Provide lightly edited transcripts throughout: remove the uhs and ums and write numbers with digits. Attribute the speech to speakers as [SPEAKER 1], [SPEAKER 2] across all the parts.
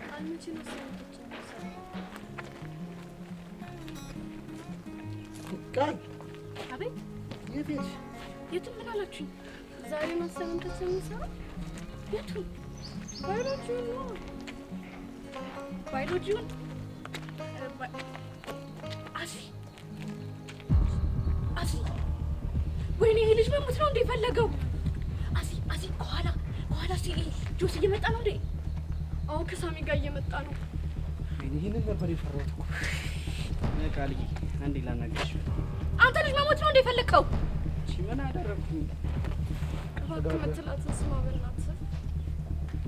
[SPEAKER 1] ቃል መቼ ነው assignment ኦችን የምትሰራው?
[SPEAKER 2] ቃል።
[SPEAKER 1] አቤት።
[SPEAKER 2] የት ሄድሽ?
[SPEAKER 1] የቱን? ምን አላችሁኝ? ዛሬ ነው assignment ኦችን የምንሰራው? የቱን? ባዮሎጂውን ነው። ባዮሎጂውን። አሲ፣ አሲ፣ ወይኔ ይሄ ልጅ መሞት ነው እንዴ የፈለገው? አሲ፣ አሲ፣ ከኋላ ከኋላ ሲ ጆሲ እየመጣ ነው እንዴ? አዎ፣ ከሳሚ ጋር እየመጣ ነው።
[SPEAKER 2] ወይኔ፣ ይህንን ነበር የፈራሁት እኮ።
[SPEAKER 3] ቃልዬ፣ አንዴ ላናግርሽ።
[SPEAKER 1] አንተ ልጅ መሞት ነው እንዴ የፈለግከው?
[SPEAKER 3] እሺ፣ ምን አደረግኩኝ?
[SPEAKER 1] እባክህ የምትላትን ስማ በእናትህ።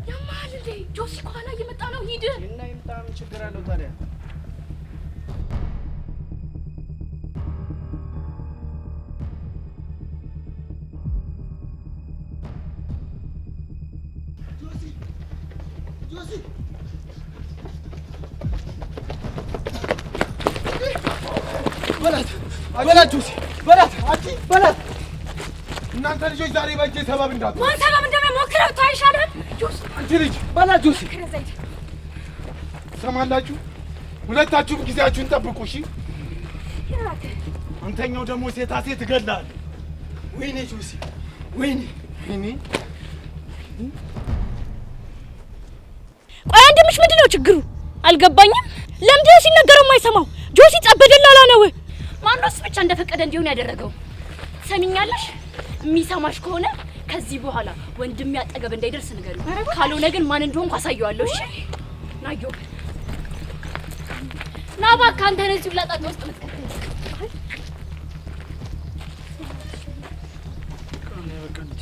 [SPEAKER 1] ያማል እንዴ? ጆሲ ከኋላ እየመጣ ነው። ሂድ።
[SPEAKER 3] እና ይምጣ፣ ምን ችግር አለው ታዲያ?
[SPEAKER 2] ጆሲ፣ ጆሲ! በላት በላት፣ ጆሲ፣ በላት በላት።
[SPEAKER 4] እናንተ ልጆች ዛሬ በእጄ ሰበብ እንዳትሆኑ።
[SPEAKER 1] ማን ሰበብ እንደሚሞክረው ታይሻለህ። ጆሲ።
[SPEAKER 4] አንቺ ልጅ።
[SPEAKER 2] በላት ጆሲ።
[SPEAKER 1] ከረዘይት።
[SPEAKER 4] ትሰማላችሁ? ሁለታችሁም ጊዜያችሁን ጠብቁ። እሺ?
[SPEAKER 1] ይራክ።
[SPEAKER 4] አንተኛው ደግሞ ሴታ ሴት እገልሃለሁ።
[SPEAKER 2] ወይኔ ጆሲ፣ ወይኔ!
[SPEAKER 4] ወይኔ!
[SPEAKER 1] ቆይ ወንድምሽ ምንድን ነው ችግሩ? አልገባኝም። ለምንድን ነው ሲነገረው የማይሰማው? ጆሲ ጸብ ደላላ ነው። ማነው እሱ ብቻ እንደፈቀደ እንዲሆን ያደረገው? ትሰሚኛለሽ? የሚሰማሽ ከሆነ ከዚህ በኋላ ወንድሜ አጠገብ እንዳይደርስ ንገሪው። ካልሆነ ግን ማን እንደሆንኩ አሳየዋለሁ። እሺ ናዮ፣ ና እባክህ። አንተ ነህ እዚህ ሁላ ጣጣ ውስጥ የምትከተኝ።
[SPEAKER 2] በቃ እንሂድ።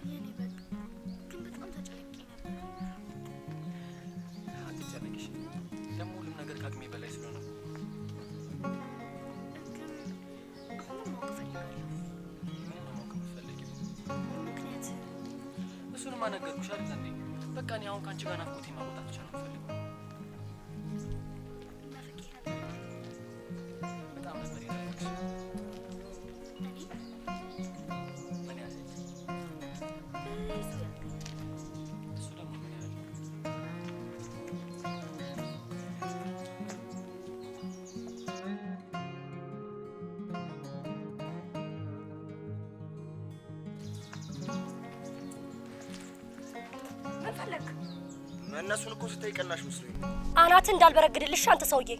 [SPEAKER 1] የኔ በግ ግን በጣም ተጨንቄ ነበር።
[SPEAKER 5] አትጨነቂሽ። ደግሞ ሁሉም ነገር ከአቅሜ በላይ ስለሆነ።
[SPEAKER 1] ግን አሁንም ማወቅ እፈልጋለሁ።
[SPEAKER 5] ምን ነው ማወቅ የምትፈልጊው?
[SPEAKER 1] ምክንያት።
[SPEAKER 5] እሱንማ ነገርኩሽ አይደል እንዴ? በቃ እኔ አሁን ከአንቺ ጋር ናፍቆቴን ማውጣት ብቻ ነው የምፈልገው።
[SPEAKER 1] ናፍቄ ነበር።
[SPEAKER 5] በጣም ነበር የናፈቅሽ።
[SPEAKER 1] እኔ
[SPEAKER 5] ምን ያህል?
[SPEAKER 1] ብዙ ያክል።
[SPEAKER 5] እሱ ደግሞ ምን ያህል?
[SPEAKER 1] ምን ፈለግ?
[SPEAKER 6] እነሱን እኮ ስታይ ቀናሽ መስሎኝ ነው።
[SPEAKER 7] አናት እንዳልበረግድልሽ አንተ ሰውዬ።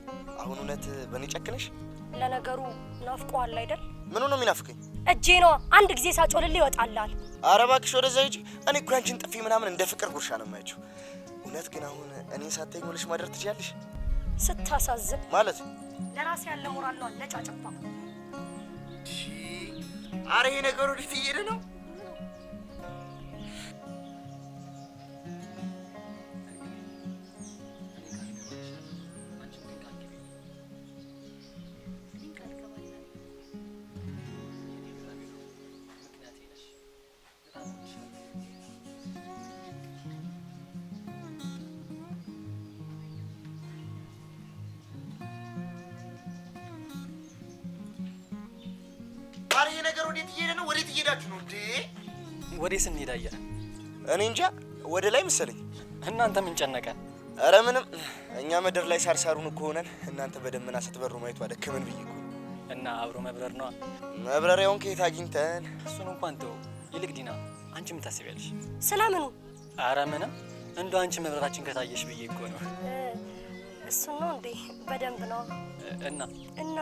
[SPEAKER 6] አሁን እውነት በእኔ ጨክነሽ?
[SPEAKER 7] ለነገሩ ናፍቆሃል አይደል?
[SPEAKER 6] ምኑ ነው የሚናፍቀኝ?
[SPEAKER 7] እጄ ነዋ። አንድ ጊዜ ሳጮልልህ ይወጣልሃል።
[SPEAKER 6] ኧረ እባክሽ ወደዛ ሂጂ። እኔ እኮ ያንቺን ጥፊ ምናምን እንደ ፍቅር ጉርሻ ነው የማያቸው። እውነት ግን አሁን እኔን ሳታይኝ ውለሽ ማደር ትችያለሽ?
[SPEAKER 7] ስታሳዝን።
[SPEAKER 6] ማለት?
[SPEAKER 7] ለራሴ ያለ ሞራል ነው ነጫጭባ።
[SPEAKER 6] ኧረ ይሄ ነገር ወዴት እየሄደ ነው?
[SPEAKER 5] እኔ ቃል እገባልሻለሁ። አንቺም ግን ቃል ግቢልኝ።
[SPEAKER 1] እኔም ቃል እገባልሃለሁ።
[SPEAKER 5] የኔ ቢራቢሮ ምክንያቴ ነሽ። በጣም እወድሻለሁ።
[SPEAKER 6] ኧረ ይሄ ነገር ወዴት እየሄደ ነው? ወዴት እየሄዳችሁ ነው እንዴ?
[SPEAKER 5] ወዴት ስንሄድ አየህ?
[SPEAKER 6] እኔ እንጃ፣ ወደ ላይ መሰለኝ።
[SPEAKER 5] እናንተ ምን ጨነቀ?
[SPEAKER 6] ኧረ ምንም፣ እኛ ምድር ላይ ሳርሳሩን እኮ ሆነን እናንተ በደመና ስትበሩ ማየቱ አደከመን ብዬ እኮ ነው።
[SPEAKER 5] እና አብሮ መብረር ነዋ።
[SPEAKER 6] መብረሪያውን ከየት አግኝተን?
[SPEAKER 5] እሱን እንኳን ተው። ይልቅ ዲና፣ አንቺ ምን ታስቢያለሽ?
[SPEAKER 7] ስለምኑ?
[SPEAKER 5] አረ ምንም፣ እንደው አንቺ መብረራችን ከታየሽ ብዬ እኮ ነው።
[SPEAKER 7] እሱን ነው እንዴ? በደንብ ነው።
[SPEAKER 5] እና
[SPEAKER 7] እና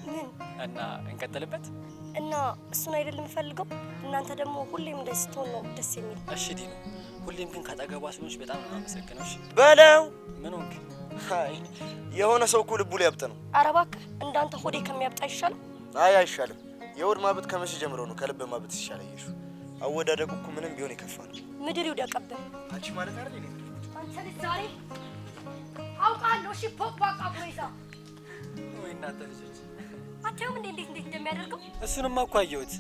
[SPEAKER 7] ምን?
[SPEAKER 5] እና እንቀጥልበት።
[SPEAKER 7] እና እሱን አይደል የምፈልገው? እናንተ ደግሞ ሁሌም እንደዚህ ስትሆን ነው ደስ የሚል።
[SPEAKER 5] እሺ ዲኑ፣ ሁሌም ግን ካጠገቧ ስለሆንሽ በጣም ነው የማመሰግነው። እሺ።
[SPEAKER 6] በለው።
[SPEAKER 5] ምን ሆንክ?
[SPEAKER 6] አይ፣ የሆነ ሰው እኮ ልቡ ሊያብጥ ነው።
[SPEAKER 7] ኧረ እባክህ፣ እንዳንተ ሆዴ ከሚያብጥ አይሻልም?
[SPEAKER 6] አይ አይሻልም። የሆድ ማበጥ ከመቼ ጀምሮ ነው ከልብ ማበጥ ሲሻል? አየሽው፣ አወዳደቁ እኮ ምንም ቢሆን የከፋ ነው።
[SPEAKER 7] ምድር ይውደቅብህ።
[SPEAKER 6] አንቺ ማለት አይደል እኔ?
[SPEAKER 7] አንተ ልጅ ዛሬ አውቃለሁ። እሺ ፖክ ባቃ ብሎ ይዛ
[SPEAKER 5] ወይ እናንተ ልጆች።
[SPEAKER 7] አታዩም እንዴ እንዴት እንዴት እንደሚያደርገው?
[SPEAKER 5] እሱንማ እኮ አየሁት።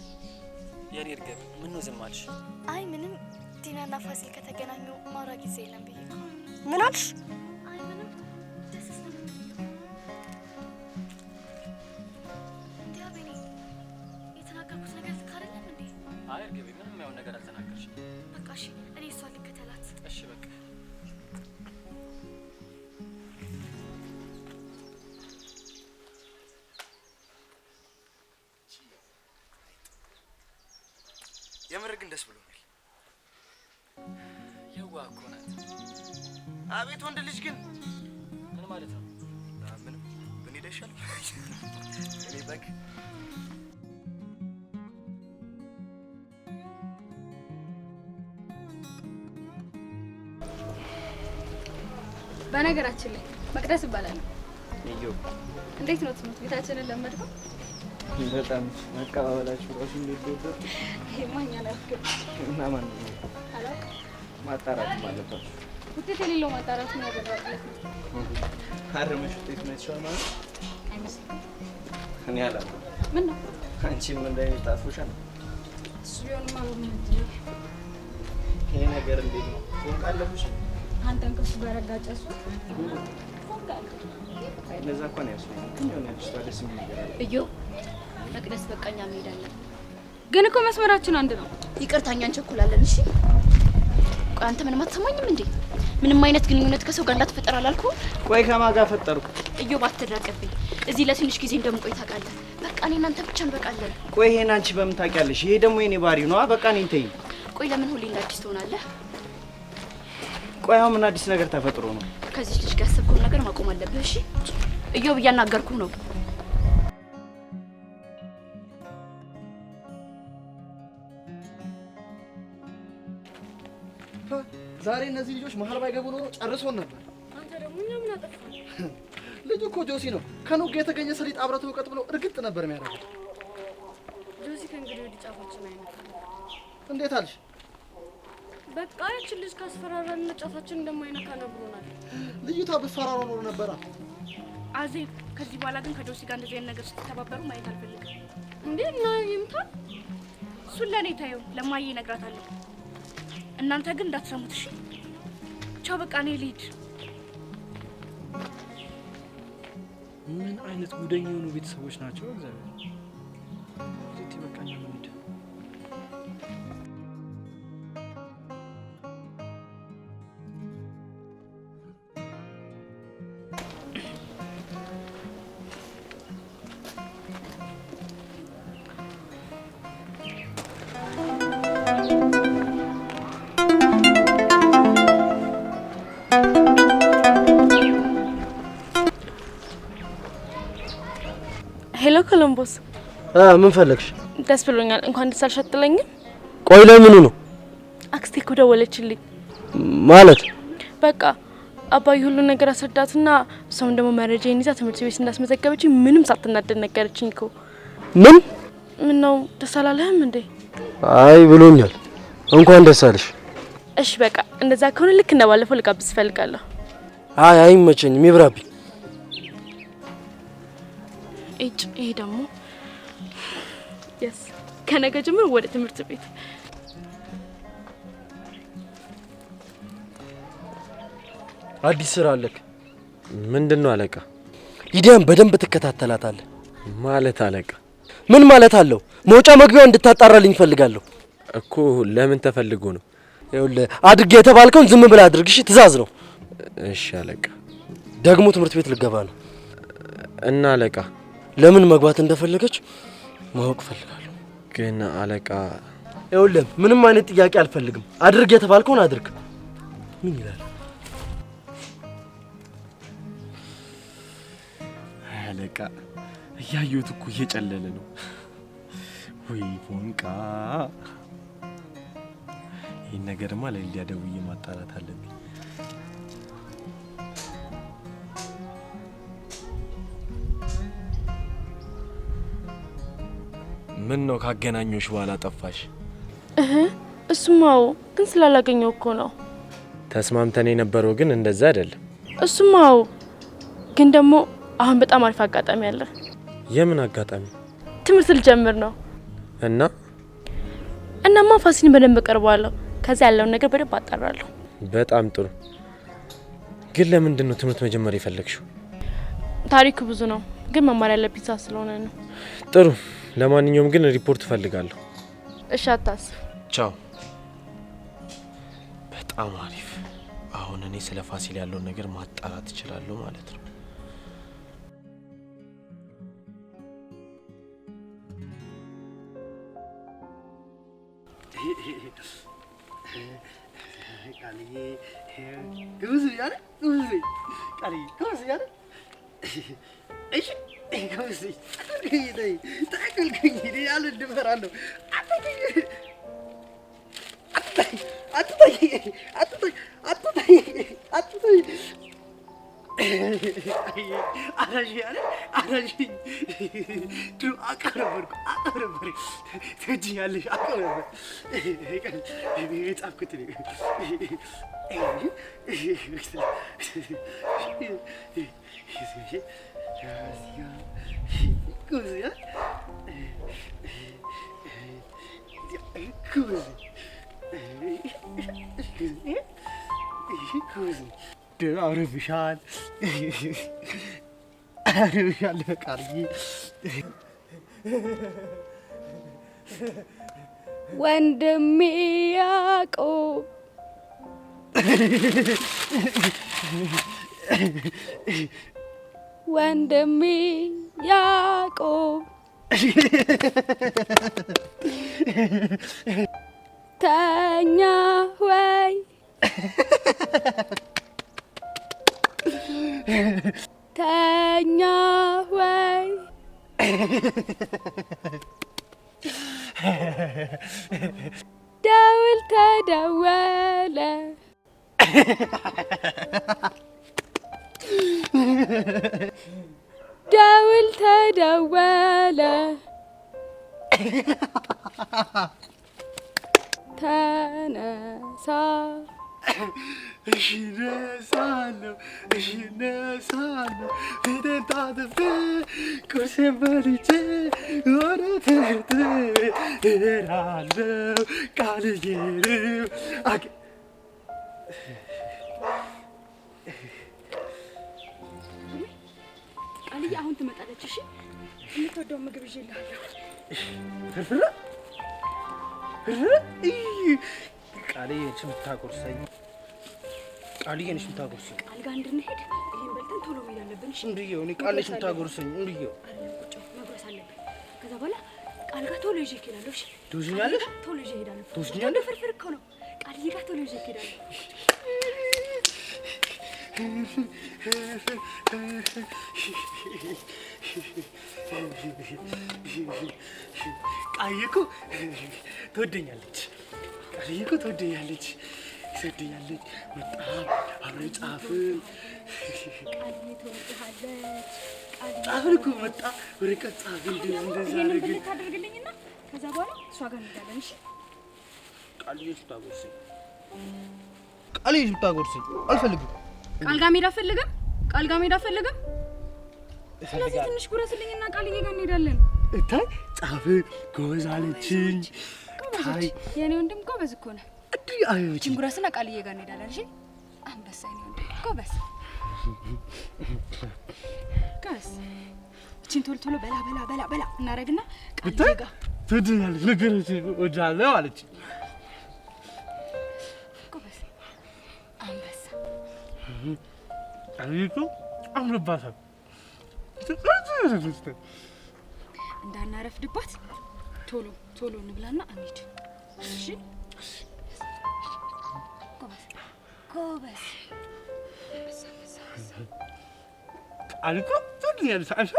[SPEAKER 5] የኔ እርግብ ምን ነው ዝም አልሽ?
[SPEAKER 8] አይ ምንም፣ ዲናና ፋሲል ከተገናኙ ማውራ ጊዜ የለም ብዬ እኮ።
[SPEAKER 7] ምን አልሽ?
[SPEAKER 8] አይ ምንም፣ ደስ ስለምትል ነው። እንዴ አቤኔ፣ የተናገርኩት ነገር ልክ አይደለም እንዴ?
[SPEAKER 5] አይ እርግቤ፣ ምንም የማይሆን ነገር አልተናገርሽም።
[SPEAKER 8] በቃ እሺ፣ እኔ እሷን ልከተላት።
[SPEAKER 5] እሺ በቃ።
[SPEAKER 6] የምር ግን ደስ ብሎኛል።
[SPEAKER 5] የዋህ እኮ ናት።
[SPEAKER 6] አቤት ወንድ ልጅ ግን።
[SPEAKER 5] ምን ማለት ነው?
[SPEAKER 6] ምንም፣ ብንሄድ አይሻልም? እኔ በግ።
[SPEAKER 9] በነገራችን ላይ መቅደስ እባላለሁ።
[SPEAKER 3] እዮ።
[SPEAKER 9] እንዴት ነው ትምህርት ቤታችንን ለመድከው?
[SPEAKER 3] በጣም መቀባበላችሁ ራሱ እንዴት ነበር?
[SPEAKER 9] ይሄማ እኛን አያስገባም።
[SPEAKER 3] እና ማን ነው?
[SPEAKER 9] አላውቅም።
[SPEAKER 3] ማጣራት አለባችሁ።
[SPEAKER 9] ውጤት የሌለው ማጣራት ምን ያደርጋል ብለህ ነው?
[SPEAKER 3] አርመሽ ውጤት አይተሽዋል ማለት ነው?
[SPEAKER 9] አይመስልም።
[SPEAKER 3] እኔ አላውቅም።
[SPEAKER 9] ምን ነው?
[SPEAKER 3] አንቺም እንደኔ ጣጥፎሻል።
[SPEAKER 9] እሱ ቢሆንማ በምን እድሌ።
[SPEAKER 3] ይሄ ነገር እንዴት ነው? ፎንቃ አለብሽ?
[SPEAKER 9] አንተን ከሱ ጋር ያጋጨ እሱ ፎንቃ አለ።
[SPEAKER 3] አይ እንደዛ እንኳን አይመስለኝም፣ ግን የሆነ ልጅቷ ደስ የሚል ነገር አለ።
[SPEAKER 1] እዮ፣ መቅደስ፣ በቃ እኛ መሄድ አለብን።
[SPEAKER 9] ግን እኮ መስመራችን አንድ ነው።
[SPEAKER 1] ይቅርታ፣ እኛ እንቸኩላለን። እሺ ቆይ አንተ ምንም አትሰማኝም እንዴ? ምንም አይነት ግንኙነት ከሰው ጋር እንዳትፈጠር አላልኩህም?
[SPEAKER 3] ቆይ ከማን ጋር ፈጠርኩ?
[SPEAKER 1] እዮ፣ ባትድረቅብኝ። እዚህ ለትንሽ ጊዜ እንደምቆይ ታውቃለህ። በቃ እኔ እናንተ ብቻ እንበቃለን።
[SPEAKER 3] ቆይ ይሄን አንቺ በምን ታውቂያለሽ? ይሄ ደግሞ የኔ ባህሪ ነው። በቃ እኔን ተይኝ።
[SPEAKER 1] ቆይ ለምን ሁሌ እንደ አዲስ ትሆናለህ?
[SPEAKER 3] ቆይ አሁን ምን አዲስ ነገር ተፈጥሮ ነው?
[SPEAKER 1] ከዚህ ልጅ ጋር ያሰብከውን ነገር ማቆም አለብህ። እሺ እዮብ፣ እያናገርኩህ ነው።
[SPEAKER 2] ዛሬ እነዚህ ልጆች መሀል ባይገቡ ኖሮ ጨርሶን ነበር።
[SPEAKER 7] አንተ ደግሞ እኛ ምን አጠፋን?
[SPEAKER 2] ልጁ እኮ ጆሲ ነው። ከኑግ የተገኘ ሰሊጥ አብረህ ተውቀጥ ብሎ እርግጥ ነበር የሚያደርገው።
[SPEAKER 7] ጆሲ ከእንግዲህ ወዲህ ጫፋችን አይነካም።
[SPEAKER 2] እንዴት አልሽ?
[SPEAKER 7] በቃ ያችን ልጅ ካስፈራራን ጫፋችን እንደማይነካ ነግሮናል።
[SPEAKER 2] ልጅቷ ብትፈራራ ኖሮ ነበራ።
[SPEAKER 1] አዜብ፣ ከዚህ በኋላ ግን ከጆሲ ጋር እንደዚህ አይነት ነገር ስትተባበሩ ማየት አልፈልግም።
[SPEAKER 7] እንዴ እና ይምታ።
[SPEAKER 1] እሱን ለእኔ ታየው፣ ለማዬ እነግራታለሁ። እናንተ ግን እንዳትሰሙት እሺ? ቻው፣ በቃ እኔ ልሂድ።
[SPEAKER 5] ምን አይነት ጉደኛ የሆኑ ቤተሰቦች ናቸው? እግዚአብሔር ዜቲ፣ በቃ እኛ እንሂድ።
[SPEAKER 10] Hello ኮሎምቦስ።
[SPEAKER 6] ምን ፈለግሽ?
[SPEAKER 10] ደስ ብሎኛል። እንኳን ደስ አለሽ አትለኝም?
[SPEAKER 6] ቆይ ለምኑ ነው?
[SPEAKER 10] አክስቴ እኮ ደወለችልኝ።
[SPEAKER 6] ማለት?
[SPEAKER 10] በቃ አባዬ ሁሉን ነገር አስረዳትና እሷም ደግሞ መረጃዬን ይዛ ትምህርት ቤት እንዳስመዘገበችኝ ምንም ሳትናደድ ነገረችኝ እኮ።
[SPEAKER 6] ምን?
[SPEAKER 10] ምን ነው ደስ አላለህም እንዴ?
[SPEAKER 6] አይ ብሎኛል። እንኳን ደስ አለሽ።
[SPEAKER 10] እሺ በቃ እንደዛ ከሆነ ልክ እንደባለፈው ልጋብዝ እፈልጋለሁ።
[SPEAKER 6] አይ አይመቸኝም፣ ይብራብኝ።
[SPEAKER 10] እጭ ይሄ ደግሞ yes፣ ከነገ ጀምሮ ወደ ትምህርት ቤት።
[SPEAKER 6] አዲስ ስራ አለክ።
[SPEAKER 11] ምንድን ነው አለቃ?
[SPEAKER 6] ሊዲያን በደንብ ትከታተላታለህ።
[SPEAKER 11] ማለት አለቃ?
[SPEAKER 6] ምን ማለት አለው? መውጫ መግቢያው እንድታጣራልኝ እፈልጋለሁ።
[SPEAKER 11] እኮ ለምን ተፈልጎ ነው?
[SPEAKER 6] ይኸውልህ አድርግ የተባልከውን ዝም ብለህ አድርግ። እሺ ትእዛዝ ነው።
[SPEAKER 11] እሺ አለቃ።
[SPEAKER 6] ደግሞ ትምህርት ቤት ልገባ ነው።
[SPEAKER 11] እና አለቃ?
[SPEAKER 6] ለምን መግባት እንደፈለገች ማወቅ እፈልጋለሁ።
[SPEAKER 11] ግን አለቃ።
[SPEAKER 6] ይኸውልህ ምንም አይነት ጥያቄ አልፈልግም። አድርግ የተባልከውን አድርግ። ምን ይላል?
[SPEAKER 11] አለቃ እያየሁት እኮ እየጨለለ ነው። ወይ ፎንቃ! ይህን ነገርማ ለሊዲያ ደውዬ ማጣራት አለብኝ። ምን ነው ካገናኞሽ በኋላ ጠፋሽ?
[SPEAKER 10] እህ እሱማ አዎ፣ ግን ስላላገኘው እኮ ነው።
[SPEAKER 11] ተስማምተን የነበረው ግን እንደዛ አይደለም።
[SPEAKER 10] እሱማ አዎ፣ ግን ደግሞ አሁን በጣም አሪፍ አጋጣሚ አለ።
[SPEAKER 11] የምን አጋጣሚ?
[SPEAKER 10] ትምህርት ልጀምር ነው።
[SPEAKER 11] እና
[SPEAKER 10] እናማ ፋሲልን በደንብ እቀርበዋለሁ። ከዛ ያለውን ነገር በደንብ አጣራለሁ።
[SPEAKER 11] በጣም ጥሩ። ግን ለምንድን ነው ትምህርት መጀመር የፈለግሽው?
[SPEAKER 10] ታሪኩ ብዙ ነው፣ ግን መማር ያለብኝ ሰዓት ስለሆነ ነው።
[SPEAKER 11] ጥሩ። ለማንኛውም ግን ሪፖርት እፈልጋለሁ።
[SPEAKER 10] እሺ፣ አታስብ።
[SPEAKER 11] ቻው። በጣም አሪፍ። አሁን እኔ ስለ ፋሲል ያለውን ነገር ማጣራት እችላለሁ ማለት ነው።
[SPEAKER 2] ቃልዬ ጎበዝ ነኝ አይደል? ጎበዝ ነኝ ቃልዬ፣ ጎበዝ ነኝ አይደል? እሺ ጎበዝ ነኝ። ተይ ተቀልኩኝ። እኔ አልወድም፣ እፈራለሁ። አትተኝ አትተኝ አትተኝ አትተኝ አትተኝ። አዳሽኝ አይደል? አዳሽኝ። ድሮ አውቀው ነበር እኮ አውቀው ነበር። ትወጂኛለሽ፣ አውቀው ነበር። የጻፍኩት እኔ። ጎበዝ ነኝ አይደል? ጎበዝ ነኝ። ጎበዝ ነኝ። አምሮብሻል፣ አምሮብሻል ቃልዬ።
[SPEAKER 9] ወንድሜ ያዕቆብ ወንድሜ ያዕቆብ ተኛ ወይ? ተኛ ወይ? ደውል ተደወለ፣ ደውል ተደወለ፣ ተነሳ።
[SPEAKER 2] እሺ እነሳለሁ፣ እሺ እነሳለሁ፣ ፊቴን ታጥቤ ቁርሴን በልቼ ወደ ትምህርት ቤት እሄዳለሁ። ቃልዬንም
[SPEAKER 1] ቃልዬ አሁን ትመጣለች። እሺ፣ የምትወደውን ምግብ ይዤልሃለሁ።
[SPEAKER 2] ፍርፍር ፍርፍር።
[SPEAKER 5] ቃልዬ ነች የምታጎርሰኝ። ቃልዬ ነች የምታጎርሰኝ።
[SPEAKER 1] ቃል ጋር እንድንሄድ ይሄን በልተን ቶሎ መሄድ አለብን። እሺ
[SPEAKER 5] እንድየው እኔ ቃል ነች የምታጎርሰኝ። እንድየው
[SPEAKER 1] አይደለም፣ ቁጭ መጉረስ አለብን። ከዛ በኋላ ቃል ጋር ቶሎ ይዤ እሄዳለሁ። እሺ
[SPEAKER 5] ትወስጂኛለሽ?
[SPEAKER 1] ቶሎ ይዤ እሄዳለሁ።
[SPEAKER 5] ትወስጂኛለሽ?
[SPEAKER 1] ፍርፍር እኮ ነው። ቃልዬ ጋር ቶሎ ይዤ እሄዳለሁ።
[SPEAKER 2] ቃልዬ እኮ ትወደኛለች። ቃልዬ እኮ ትወደኛለች ትወደኛለች። መጣ አብረን ጻፍን።
[SPEAKER 1] ቃልዬ ትወድሃለች።
[SPEAKER 2] ጻፍን እኮ መጣ ወረቀት ጻፍን። እንደዚህ እንደዚህ
[SPEAKER 1] ይሄንን
[SPEAKER 2] አደረግን።
[SPEAKER 1] ብልት ታደርግልኝና ከዛ በኋላ እሷ ጋር እንሄዳለን። እሺ
[SPEAKER 5] ቃልዬ ነች የምታጎርሰኝ። ቃልዬ ነች የምታጎርሰኝ። አልፈልግም።
[SPEAKER 1] ቃል ጋር መሄድ አልፈልግም። ቃል ጋር መሄድ አልፈልግም። ስለዚህ ትንሽ ጉረስልኝና ቃልዬ ጋር እንሄዳለን።
[SPEAKER 2] እታይ ጻፍን፣ ጎበዝ አለችኝ። ታይ
[SPEAKER 1] የኔ ወንድም ጎበዝ እኮ ነህ።
[SPEAKER 2] አይ
[SPEAKER 1] እቺን ጉረስና ቃልዬ ጋር እንሄዳለን። እሺ አንበሳ የኔ ወንድም ጎበዝ ጎበዝ። እቺን ቶሎ ቶሎ በላ በላ በላ በላ እናደርግና ቃልዬ ጋር
[SPEAKER 2] ትወደኛለች። ነገረችኝ፣ እወድሃለሁ አለችኝ።
[SPEAKER 1] ጎበዝ አንበሳ።
[SPEAKER 2] ቃልዬ እኮ አምሮባታል።
[SPEAKER 1] እንዳናረፍድባት ቶሎ ቶሎ እንብላና እንሂድ። እሺ ጎበዝ ጎበዝ። አንበሳ አንበሳ አንበሳ።
[SPEAKER 2] ቃል እኮ ትወደኛለች። አይሻ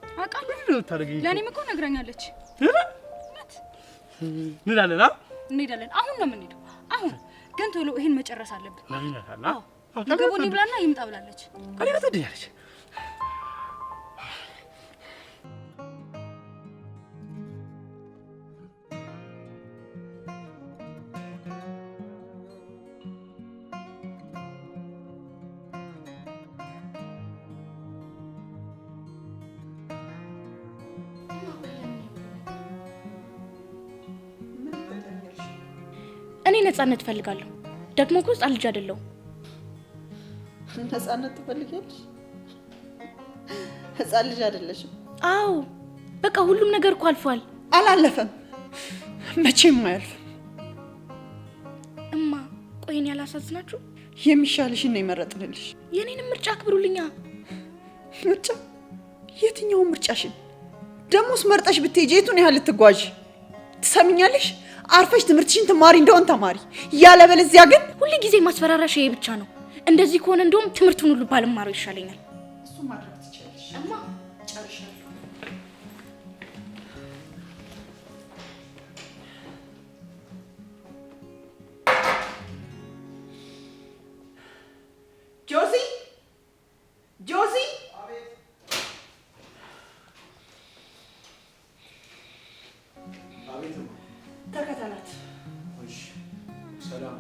[SPEAKER 1] አውቃለሁ።
[SPEAKER 2] ምንድን ነው የምታደርገኝ?
[SPEAKER 1] ለእኔም እኮ ነግራኛለች።
[SPEAKER 2] እንሄዳለን። አ
[SPEAKER 1] እንሄዳለን። አሁን ነው የምንሄደው። አሁን ግን ቶሎ ይሄን መጨረስ አለብን።
[SPEAKER 2] እንሄዳለን።
[SPEAKER 1] አዎ ምግቡን ይብላና ይምጣ ብላለች።
[SPEAKER 2] ቃል እኮ ትወደኛለች።
[SPEAKER 10] እኔ ነፃነት እፈልጋለሁ። ደግሞ እኮ ሕፃን ልጅ አይደለሁም።
[SPEAKER 12] ነፃነት ትፈልጊያለሽ? ሕፃን ልጅ አይደለሽም።
[SPEAKER 10] አዎ በቃ ሁሉም ነገር እኮ አልፏል።
[SPEAKER 12] አላለፈም፣ መቼም አያልፍም።
[SPEAKER 10] እማ ቆይ እኔ አላሳዝናችሁ?
[SPEAKER 12] የሚሻልሽን ነው የመረጥንልሽ።
[SPEAKER 10] የኔንም ምርጫ አክብሩልኛ።
[SPEAKER 12] ምርጫ? የትኛውን ምርጫሽን? ደሞስ መርጠሽ ብትሄጂ የቱን ያህል ልትጓዥ? ትሰሚኛለሽ? አርፈሽ ትምህርትሽን ትማሪ እንደሆን ተማሪ፣ ያለበለዚያ ግን
[SPEAKER 10] ሁል ጊዜ ማስፈራራሽ ይሄ ብቻ ነው። እንደዚህ ከሆነ እንደውም ትምህርቱን ሁሉ ባልማረው ይሻለኛል።
[SPEAKER 12] እሱ ማድረግ ትችያለሽ።
[SPEAKER 10] እማ
[SPEAKER 12] ጨርሻለሁ። ጆሲ ጆሲ፣ ተከተላት።
[SPEAKER 11] ሰላም።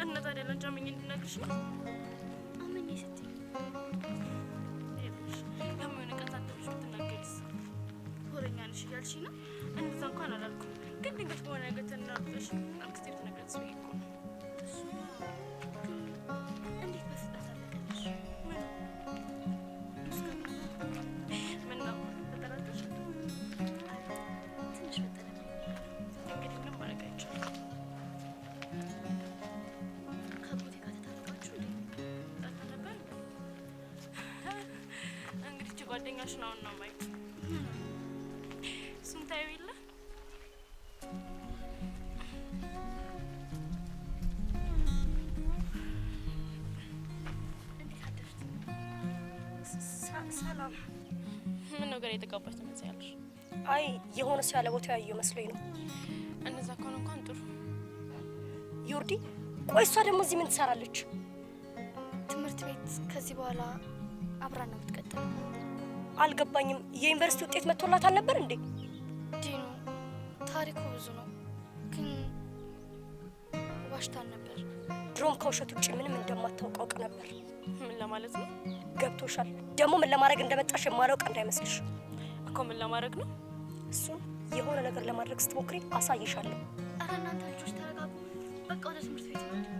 [SPEAKER 10] እና ታዲያ ላንቺ አምኜ እንድነግርሽ ነው?
[SPEAKER 8] አምኜ ስትይ
[SPEAKER 10] ይኸውልሽ፣ የማይሆን ቀን ሳትደርሺ ብትናገሪስ? ወሬኛ ነሽ እያልሽኝ ነው? እንደዛ እንኳን አላልኩም፣ ግን ድንገት በሆነ ነገር ተናግረሽ አክስቴ ብትነግራት ብዬ እኮ ነው።
[SPEAKER 8] እሱማ ግን እንዴት በፍጥነት አለቀልሽ?
[SPEAKER 10] ምን ነው ተጠራጠርሽ?
[SPEAKER 8] አይ ትንሽ ፈጠነብኝ።
[SPEAKER 10] እንግዲህ ምንም ማድረግ አይቻልም።
[SPEAKER 8] ከአጎቴ ጋር ተታርቃችሁ እንዴ?
[SPEAKER 10] ጠልታ ነበር እንዴ? እንግዲህ እቺ ጓደኛሽን አሁን ነው ማየት። እሱን ታየው የለ
[SPEAKER 8] እንዴት አደርሽ?
[SPEAKER 7] ሰላም።
[SPEAKER 10] ምን ነው ግራ የተጋባሽ ትመስያለሽ?
[SPEAKER 7] አይ የሆነ ሰው ያለ ቦታው ያየው መስሎኝ ነው።
[SPEAKER 10] እንደዛ ከሆነ እንኳን ጥሩ።
[SPEAKER 7] ዮርዲ፣ ቆይ እሷ ደግሞ እዚህ ምን ትሰራለች?
[SPEAKER 8] ትምህርት ቤት ከዚህ በኋላ አብራን ነው የምትቀጥለው።
[SPEAKER 7] አልገባኝም። የዩኒቨርሲቲ ውጤት መጥቶላት አልነበር እንዴ?
[SPEAKER 8] ዲኑ ታሪኩ ብዙ ነው፣ ግን ዋሽታን ነበር።
[SPEAKER 7] ድሮም ከውሸት ውጭ ምንም እንደማታውቅ አውቅ ነበር።
[SPEAKER 10] ምን ለማለት ነው?
[SPEAKER 7] ገብቶሻል? ደግሞ ምን ለማድረግ እንደመጣሽ የማላውቅ እንዳይመስልሽ።
[SPEAKER 10] እኮ ምን ለማድረግ ነው?
[SPEAKER 7] እሱን የሆነ ነገር ለማድረግ ስትሞክሪ አሳይሻለሁ።
[SPEAKER 8] አረ እናንተ ልጆች ተረጋጉ። በቃ ወደ ትምህርት ቤት እንሂድ።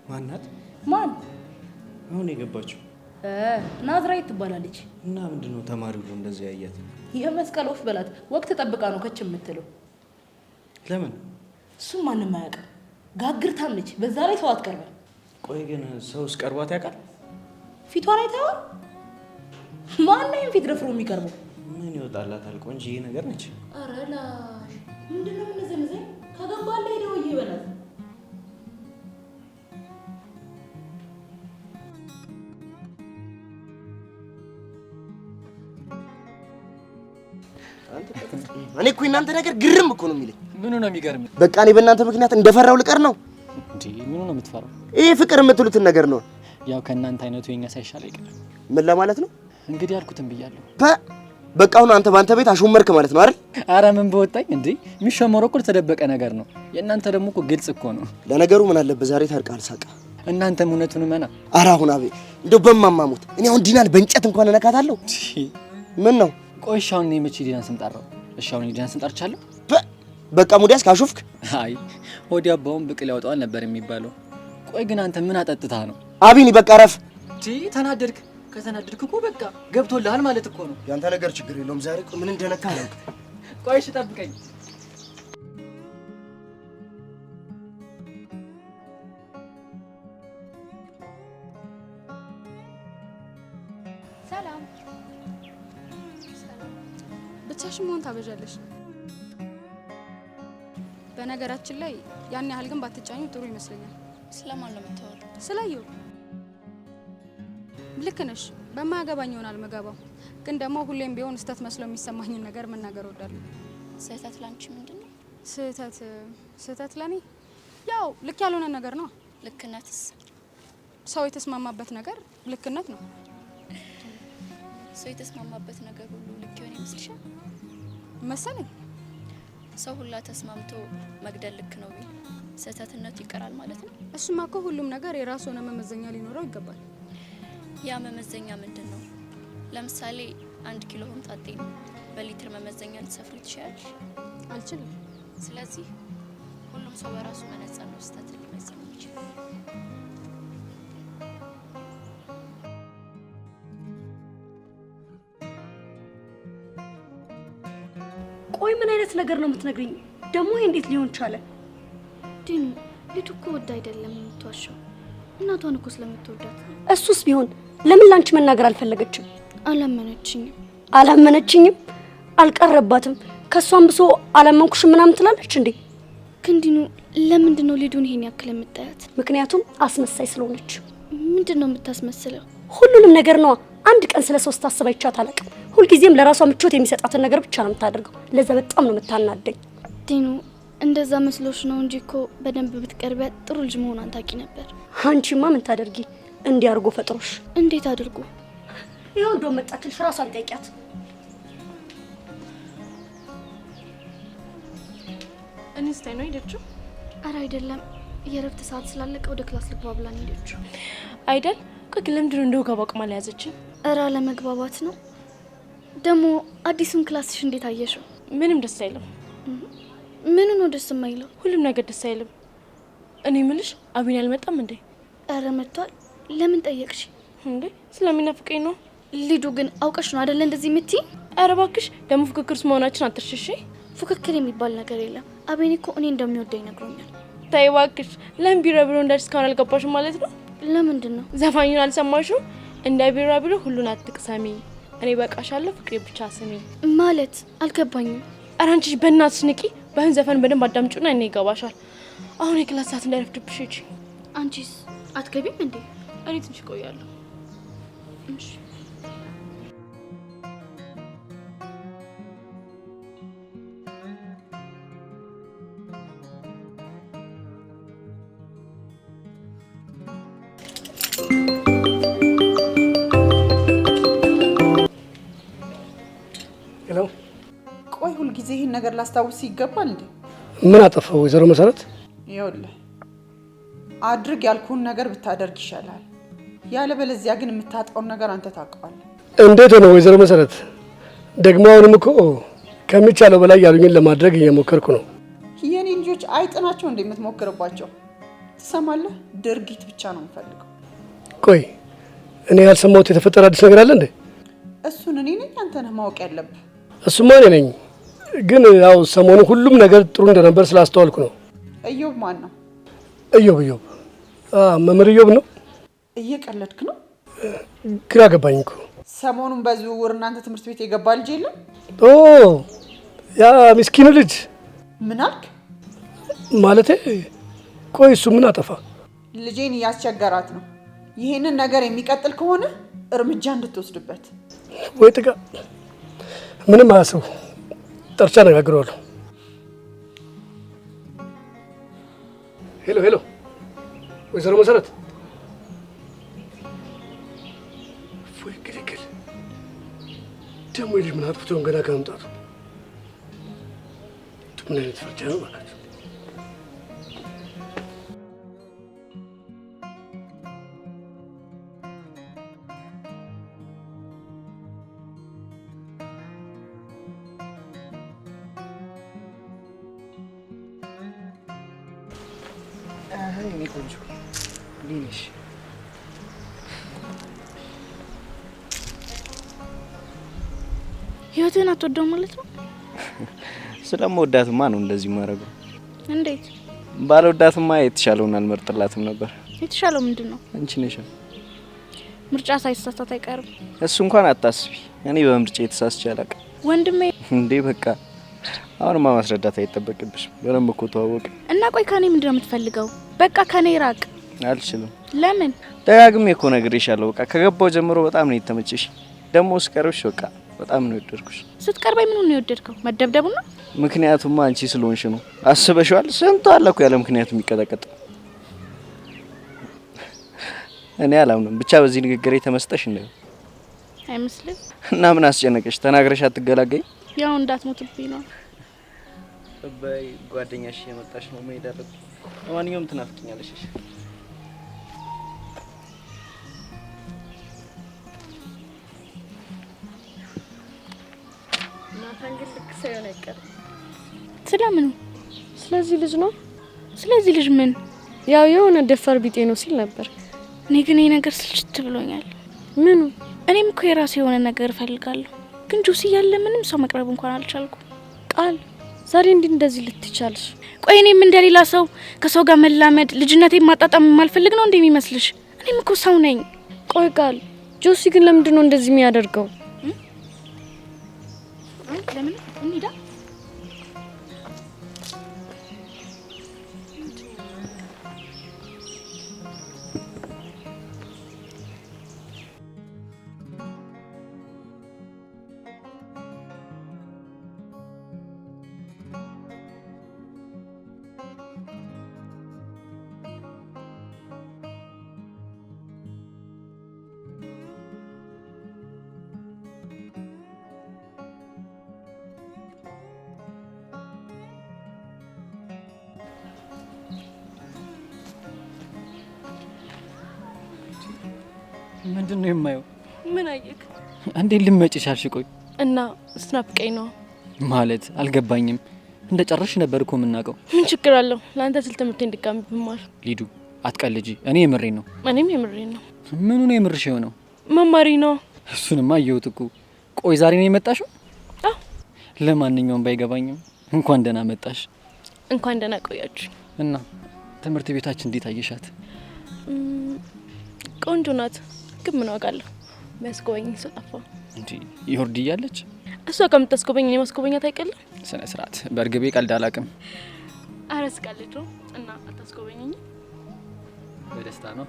[SPEAKER 3] ማናት?
[SPEAKER 13] ማን?
[SPEAKER 3] አሁን የገባችው
[SPEAKER 13] ናዝራዊት ትባላለች።
[SPEAKER 3] እና ምንድን ነው ተማሪ ሁሉ እንደዚህ ያያት?
[SPEAKER 13] የመስቀል ወፍ በላት። ወቅት ጠብቃ ነው ከች የምትለው።
[SPEAKER 3] ለምን?
[SPEAKER 13] እሱም ማንም አያውቅም። ጋግርታም ነች። በዛ ላይ ሰው አትቀርብም።
[SPEAKER 3] ቆይ ግን ሰውስ ቀርቧት ያውቃል?
[SPEAKER 13] ፊቷን አይተኸዋል? ማነው ይሄን ፊት ደፍሮ የሚቀርበው?
[SPEAKER 3] ምን ይወጣላታል? ቆንጆዬ ነገር ነች።
[SPEAKER 13] ኧረ ላሽ ምንድነው የምንዘምዘኝ? ከገባለህ ሄደው በላት።
[SPEAKER 6] እኔ እኮ የእናንተ ነገር ግርም እኮ ነው የሚለኝ።
[SPEAKER 5] ምኑ ነው የሚገርም?
[SPEAKER 6] በቃ እኔ በእናንተ ምክንያት እንደፈራው ልቀር ነው
[SPEAKER 5] እንዴ? ምኑ ነው የምትፈራው?
[SPEAKER 6] ይሄ ፍቅር የምትሉትን ነገር ነው።
[SPEAKER 5] ያው ከእናንተ አይነቱ የኛ ሳይሻል አይቀርም።
[SPEAKER 6] ምን ለማለት ነው
[SPEAKER 5] እንግዲህ? ያልኩትን ብያለሁ።
[SPEAKER 6] በቃ አሁን አንተ ባንተ ቤት አሾመርክ ማለት ነው አይደል?
[SPEAKER 3] አረ ምን በወጣኝ እንዴ! የሚሾመረው እኮ ተደበቀ ነገር ነው። የእናንተ ደግሞ እኮ ግልጽ እኮ ነው።
[SPEAKER 6] ለነገሩ ምን አለበት ዛሬ ታርቃል ሳቃ።
[SPEAKER 3] እናንተም እውነቱን መና።
[SPEAKER 6] አረ አሁን አቤ እንደው በማማሙት እኔ አሁን ዲናን በእንጨት እንኳን እነካታለሁ። ምን ነው?
[SPEAKER 3] ቆይ እሺ አሁን እኔ መቼ ዲናን ስም ጠራው? እሺ አሁን ዲናን ስም ጠርቻለሁ?
[SPEAKER 6] በቃ ሙዲያስ ካሾፍክ።
[SPEAKER 3] አይ ሆዲ አባውን ብቅል ያወጣዋል ነበር የሚባለው። ቆይ ግን አንተ ምን አጠጥታ ነው?
[SPEAKER 6] አቢኒ በቃ ረፍ።
[SPEAKER 3] ተናደድክ? ከተናደድክ እኮ በቃ ገብቶልሃል ማለት እኮ ነው።
[SPEAKER 6] ያንተ ነገር ችግር የለውም። ዛሬ ምን እንደነካ አላውቅም።
[SPEAKER 3] ቆይ እሺ ጠብቀኝ።
[SPEAKER 9] ሰላም። ብቻሽን መሆን ታበዣለሽ። በነገራችን ላይ ያን ያህል ግን ባትጫኙ ጥሩ ይመስለኛል።
[SPEAKER 8] ስለማን ነው የምታወሪው?
[SPEAKER 9] ስላየው። ልክ ነሽ። በማያገባኝ ይሆናል መገባው፣ ግን ደግሞ ሁሌም ቢሆን ስህተት መስሎ የሚሰማኝን ነገር መናገር እወዳለሁ።
[SPEAKER 8] ስህተት ላንቺ ምንድን ነው?
[SPEAKER 9] ስህተት ለኔ ያው ልክ ያልሆነ ነገር ነው።
[SPEAKER 8] ልክነትስ?
[SPEAKER 9] ሰው የተስማማበት ነገር ልክነት ነው።
[SPEAKER 8] ሰው የተስማማበት ነገር ሁሉ ልክ ይሆን ይመስልሻል?
[SPEAKER 9] መሰለኝ።
[SPEAKER 8] ሰው ሁላ ተስማምቶ መግደል ልክ ነው ቢል ስህተትነቱ ይቀራል ማለት ነው?
[SPEAKER 9] እሱማ እኮ ሁሉም ነገር የራሱ የሆነ መመዘኛ ሊኖረው ይገባል።
[SPEAKER 8] ያ መመዘኛ ምንድን ነው? ለምሳሌ 1 ኪሎ ሆምጣጤ ነው በሊትር መመዘኛ ልትሰፍሪ ትችያለሽ?
[SPEAKER 9] አልችልም።
[SPEAKER 8] ስለዚህ ሁሉም ሰው በራሱ መነጽር ነው ስህተትን ሊመዝን የሚችለው።
[SPEAKER 7] ቆይ ምን አይነት ነገር ነው የምትነግሪኝ? ደግሞ ይሄ እንዴት ሊሆን ቻለ?
[SPEAKER 8] ዲኑ ልጅ እኮ ወዳ አይደለም የምትዋሸው፣ እናቷን እኮ ስለምትወዳት ነው።
[SPEAKER 7] እሱስ ቢሆን ለምን ላንቺ መናገር አልፈለገችም?
[SPEAKER 8] አላመነችኝም።
[SPEAKER 7] አላመነችኝም? አልቀረባትም። ከሷም ብሶ አላመንኩሽም ምናምን ትላለች እንዴ?
[SPEAKER 8] ግን ዲኑ ለምንድን ነው ሊዱን ይሄን ያክል የምታያት?
[SPEAKER 7] ምክንያቱም አስመሳይ ስለሆነች።
[SPEAKER 8] ምንድን ነው የምታስመስለው?
[SPEAKER 7] ሁሉንም ነገር ነዋ። አንድ ቀን ስለ ሰው ስታስብ አይቻት አላውቅም። ሁልጊዜም ለራሷ ምቾት የሚሰጣትን ነገር ብቻ ነው የምታደርገው። ለዛ በጣም ነው የምታናደኝ።
[SPEAKER 8] ዲኑ እንደዛ መስሎሽ ነው እንጂ እኮ በደንብ ብትቀርቢያት ጥሩ ልጅ መሆኗን ታውቂ ነበር።
[SPEAKER 7] አንቺማ ምን ታደርጊ? እንዲህ አድርጎ ፈጥሮሽ።
[SPEAKER 8] እንዴት አድርጎ?
[SPEAKER 7] ይኸው እንደውም መጣችልሽ፣ ራሷን ጠይቂያት።
[SPEAKER 10] እኔ ስታይ ነው ሄደችው?
[SPEAKER 8] አረ አይደለም፣ የእረፍት ሰዓት ስላለቀ ወደ class ልግባ ብላ ነው ሄደችው።
[SPEAKER 10] አይደል? ቆይ ግን ለምንድን ነው እንደው ጋር አቅማ ያዘችኝ?
[SPEAKER 8] እረ አለመግባባት ነው። ደግሞ አዲሱን class ሽ እንዴት አየሽው?
[SPEAKER 10] ምንም ደስ አይልም።
[SPEAKER 8] ምኑ ነው ደስ የማይለው?
[SPEAKER 10] ሁሉም ነገር ደስ አይልም። እኔ ምልሽ አቢን አልመጣም እንዴ?
[SPEAKER 8] እረ መጥቷል። ለምን ጠየቅሽ?
[SPEAKER 10] እንዴ ስለሚናፍቀኝ ነው።
[SPEAKER 8] ሊዱ ግን አውቀሽ ነው አይደለ እንደዚህ የምትይኝ?
[SPEAKER 10] ኧረ እባክሽ ደግሞ ፉክክር ውስጥ መሆናችን አትርሽ እሺ።
[SPEAKER 8] ፉክክር የሚባል ነገር የለም። አቤኔ እኮ እኔ እንደሚወደኝ ነግሮኛል።
[SPEAKER 10] ተይ እባክሽ። ለምን ቢራቢሮ እንዳልሽ እስካሁን አልገባሽም ማለት ነው?
[SPEAKER 8] ለምንድን ነው
[SPEAKER 10] ዘፋኙን አልሰማሽም? እንደ ቢራቢሮ ሁሉን አትቅሰሚ፣ እኔ በቃሻለሁ፣ ፍቅሬ ብቻ ስሚ
[SPEAKER 8] ማለት አልገባኝም።
[SPEAKER 10] ኧረ አንቺ በእናትሽ ንቂ። ባይሆን ዘፈን በደንብ አዳምጪውና እኔ ይገባሻል። አሁን የ class ሰዓት እንዳይረፍድብሽ ሂጂ።
[SPEAKER 8] አንቺስ አትገቢም እንዴ?
[SPEAKER 10] እኔ ትንሽ እቆያለሁ።
[SPEAKER 8] እሺ።
[SPEAKER 2] Hello።
[SPEAKER 12] ቆይ ሁልጊዜ ይህን ነገር ላስታውስ ይገባል እንዴ?
[SPEAKER 2] ምን አጠፋው ወይዘሮ መሰረት?
[SPEAKER 12] ይኸውልህ አድርግ ያልኩህን ነገር ብታደርግ ይሻላል። ያለበለዚያ ግን የምታጣውን ነገር አንተ ታውቀዋለህ።
[SPEAKER 2] እንዴት ሆነ ወይዘሮ መሰረት? ደግሞ አሁንም እኮ ከሚቻለው በላይ ያሉኝን ለማድረግ እየሞከርኩ ነው።
[SPEAKER 12] የኔ ልጆች አይጥ ናቸው እንደ የምትሞክርባቸው? ትሰማለህ? ድርጊት ብቻ ነው የምፈልገው።
[SPEAKER 2] ቆይ እኔ ያልሰማሁት የተፈጠረ አዲስ ነገር አለ እንዴ?
[SPEAKER 12] እሱን እኔ ነኝ አንተ ነህ ማወቅ ያለብህ።
[SPEAKER 2] እሱማ እኔ ነኝ፣ ግን ያው ሰሞኑ ሁሉም ነገር ጥሩ እንደነበር ስላስተዋልኩ ነው።
[SPEAKER 12] እዮብ ማን ነው?
[SPEAKER 2] እዮብ መምህር እዮብ ነው።
[SPEAKER 12] እየቀለድክ ነው?
[SPEAKER 2] ግራ ገባኝ እኮ።
[SPEAKER 12] ሰሞኑን በዝውውር እናንተ ትምህርት ቤት የገባ ልጅ የለም?
[SPEAKER 2] ኦ ያ ምስኪኑ ልጅ።
[SPEAKER 12] ምን አልክ?
[SPEAKER 2] ማለቴ ቆይ እሱ ምን አጠፋ?
[SPEAKER 12] ልጄን እያስቸገራት ነው። ይሄንን ነገር የሚቀጥል ከሆነ እርምጃ እንድትወስድበት።
[SPEAKER 2] ወይ ጥጋ፣ ምንም አያስቡ፣ ጠርቻ አነጋግረዋለሁ። Hello hello፣ ወይዘሮ መሰረት። ወይ ግልግል፣ ደግሞ ደግሞ ይህ ልጅ ምን አጥፍቶ ገና ከመምጣቱ ምን አይነት ፍርጃ ነው እባካችሁ?
[SPEAKER 6] የኔ ቆንጆ እንዴት ነሽ?
[SPEAKER 10] ህይወትህን አትወደውም ማለት ነው?
[SPEAKER 6] ስለምወዳትማ ነው እንደዚህ የማደርገው።
[SPEAKER 10] እንዴት?
[SPEAKER 6] ባልወዳትማ የተሻለውን አልመርጥላትም ነበር።
[SPEAKER 10] የተሻለው ምንድን ነው?
[SPEAKER 6] አንቺ ነሽ።
[SPEAKER 10] ምርጫ ሳይሳሳት አይቀርም።
[SPEAKER 6] እሱ እንኳን አታስቢ፣ እኔ በምርጫ የተሳስቼ አላውቅም።
[SPEAKER 10] ወንድሜ
[SPEAKER 6] እንዴ በቃ አሁንማ ማስረዳት አይጠበቅብሽም። በደንብ እኮ ተዋወቅን።
[SPEAKER 10] እና ቆይ ከኔ ምንድን ነው የምትፈልገው? በቃ ከኔ ራቅ።
[SPEAKER 6] አልችልም።
[SPEAKER 10] ለምን?
[SPEAKER 6] ደጋግሜ እኮ ነግሬሻለሁ። በቃ ከገባው ጀምሮ በጣም ነው የተመቸሽ። ደግሞ ስቀርብሽ በቃ በጣም ነው የወደድኩሽ።
[SPEAKER 10] ስትቀርበኝ ምኑን ነው የወደድከው? መደብደቡን ነው?
[SPEAKER 6] ምክንያቱማ አንቺ ስለሆንሽ ነው። አስበሽዋል? ስንቱ አለ እኮ ያለ ምክንያቱ የሚቀጠቀጥ። እኔ አላምንም። ብቻ በዚህ ንግግሬ ተመስጠሽ እንደው
[SPEAKER 10] አይመስልም።
[SPEAKER 6] እና ምን አስጨነቀሽ? ተናግረሽ አትገላገኝ።
[SPEAKER 10] ያው እንዳትሞትብኝ ነው።
[SPEAKER 6] በይ ጓደኛሽ የመጣሽ ነው መሄድ አለብኝ። ለማንኛውም ትናፍቂኛለሽ። እሺ
[SPEAKER 1] ናታን ግን ልክ ሳይሆን አይቀርም።
[SPEAKER 10] ስለምኑ?
[SPEAKER 1] ስለዚህ ልጅ ነው።
[SPEAKER 10] ስለዚህ ልጅ ምን?
[SPEAKER 1] ያው የሆነ ደፋር ቢጤ ነው ሲል ነበር።
[SPEAKER 10] እኔ ግን ይሄ ነገር ስልችት ብሎኛል።
[SPEAKER 1] ምኑ?
[SPEAKER 10] እኔም እኮ የራሴ የሆነ ነገር እፈልጋለሁ። ግን ጆሲ እያለ ምንም ሰው መቅረብ እንኳን አልቻልኩም።
[SPEAKER 1] ቃል ዛሬ እንዲህ እንደዚህ ልትቻልሽ?
[SPEAKER 10] ቆይ እኔም እንደሌላ ሰው ከሰው ጋር መላመድ ልጅነቴን ማጣጣም የማልፈልግ ነው እንደሚመስልሽ? እኔም እኮ ሰው ነኝ።
[SPEAKER 1] ቆይ ቃል፣ ጆሲ ግን ለምንድን ነው እንደዚህ የሚያደርገው?
[SPEAKER 10] ለምን እንሂዳ?
[SPEAKER 3] ምንድን ነው የማየው?
[SPEAKER 10] ምን አየክ?
[SPEAKER 3] እንዴት ልመጪ ቻልሽ? ቆይ
[SPEAKER 10] እና ስትናፍቀኝ ነው
[SPEAKER 3] ማለት አልገባኝም። እንደ ጨረሽ ነበር እኮ የምናውቀው።
[SPEAKER 10] ምን ችግር አለው? ለአንተ ስል ትምህርቴን ድጋሚ ብማር።
[SPEAKER 3] ሊዱ አትቀልጂ፣ እኔ የምሬን ነው።
[SPEAKER 10] እኔም የምሬን ነው።
[SPEAKER 3] ምኑ ነው የምርሽ የሆነው?
[SPEAKER 10] መማሪ ነው።
[SPEAKER 3] እሱንማ አየሁት እኮ። ቆይ ዛሬ ነው የመጣሽው?
[SPEAKER 10] አዎ።
[SPEAKER 3] ለማንኛውም ባይገባኝም እንኳን ደህና መጣሽ።
[SPEAKER 10] እንኳን ደህና ቆያችሁ።
[SPEAKER 3] እና ትምህርት ቤታችን እንዴት አየሻት?
[SPEAKER 10] ቆንጆ ናት። ግን ምን ዋጋ አለው? የሚያስጎበኝ ሰው ጠፋ።
[SPEAKER 3] እንዴ ይወርድ እያለች
[SPEAKER 10] እሷ ከምታስጎበኝ እኔ ማስጎበኛት አይቀልም።
[SPEAKER 3] ስነ ስርዓት። በእርግቤ ቀልድ አላውቅም።
[SPEAKER 10] ኧረ ስቀልድ ነው። እና አታስጎበኘኝ?
[SPEAKER 3] በደስታ ነው።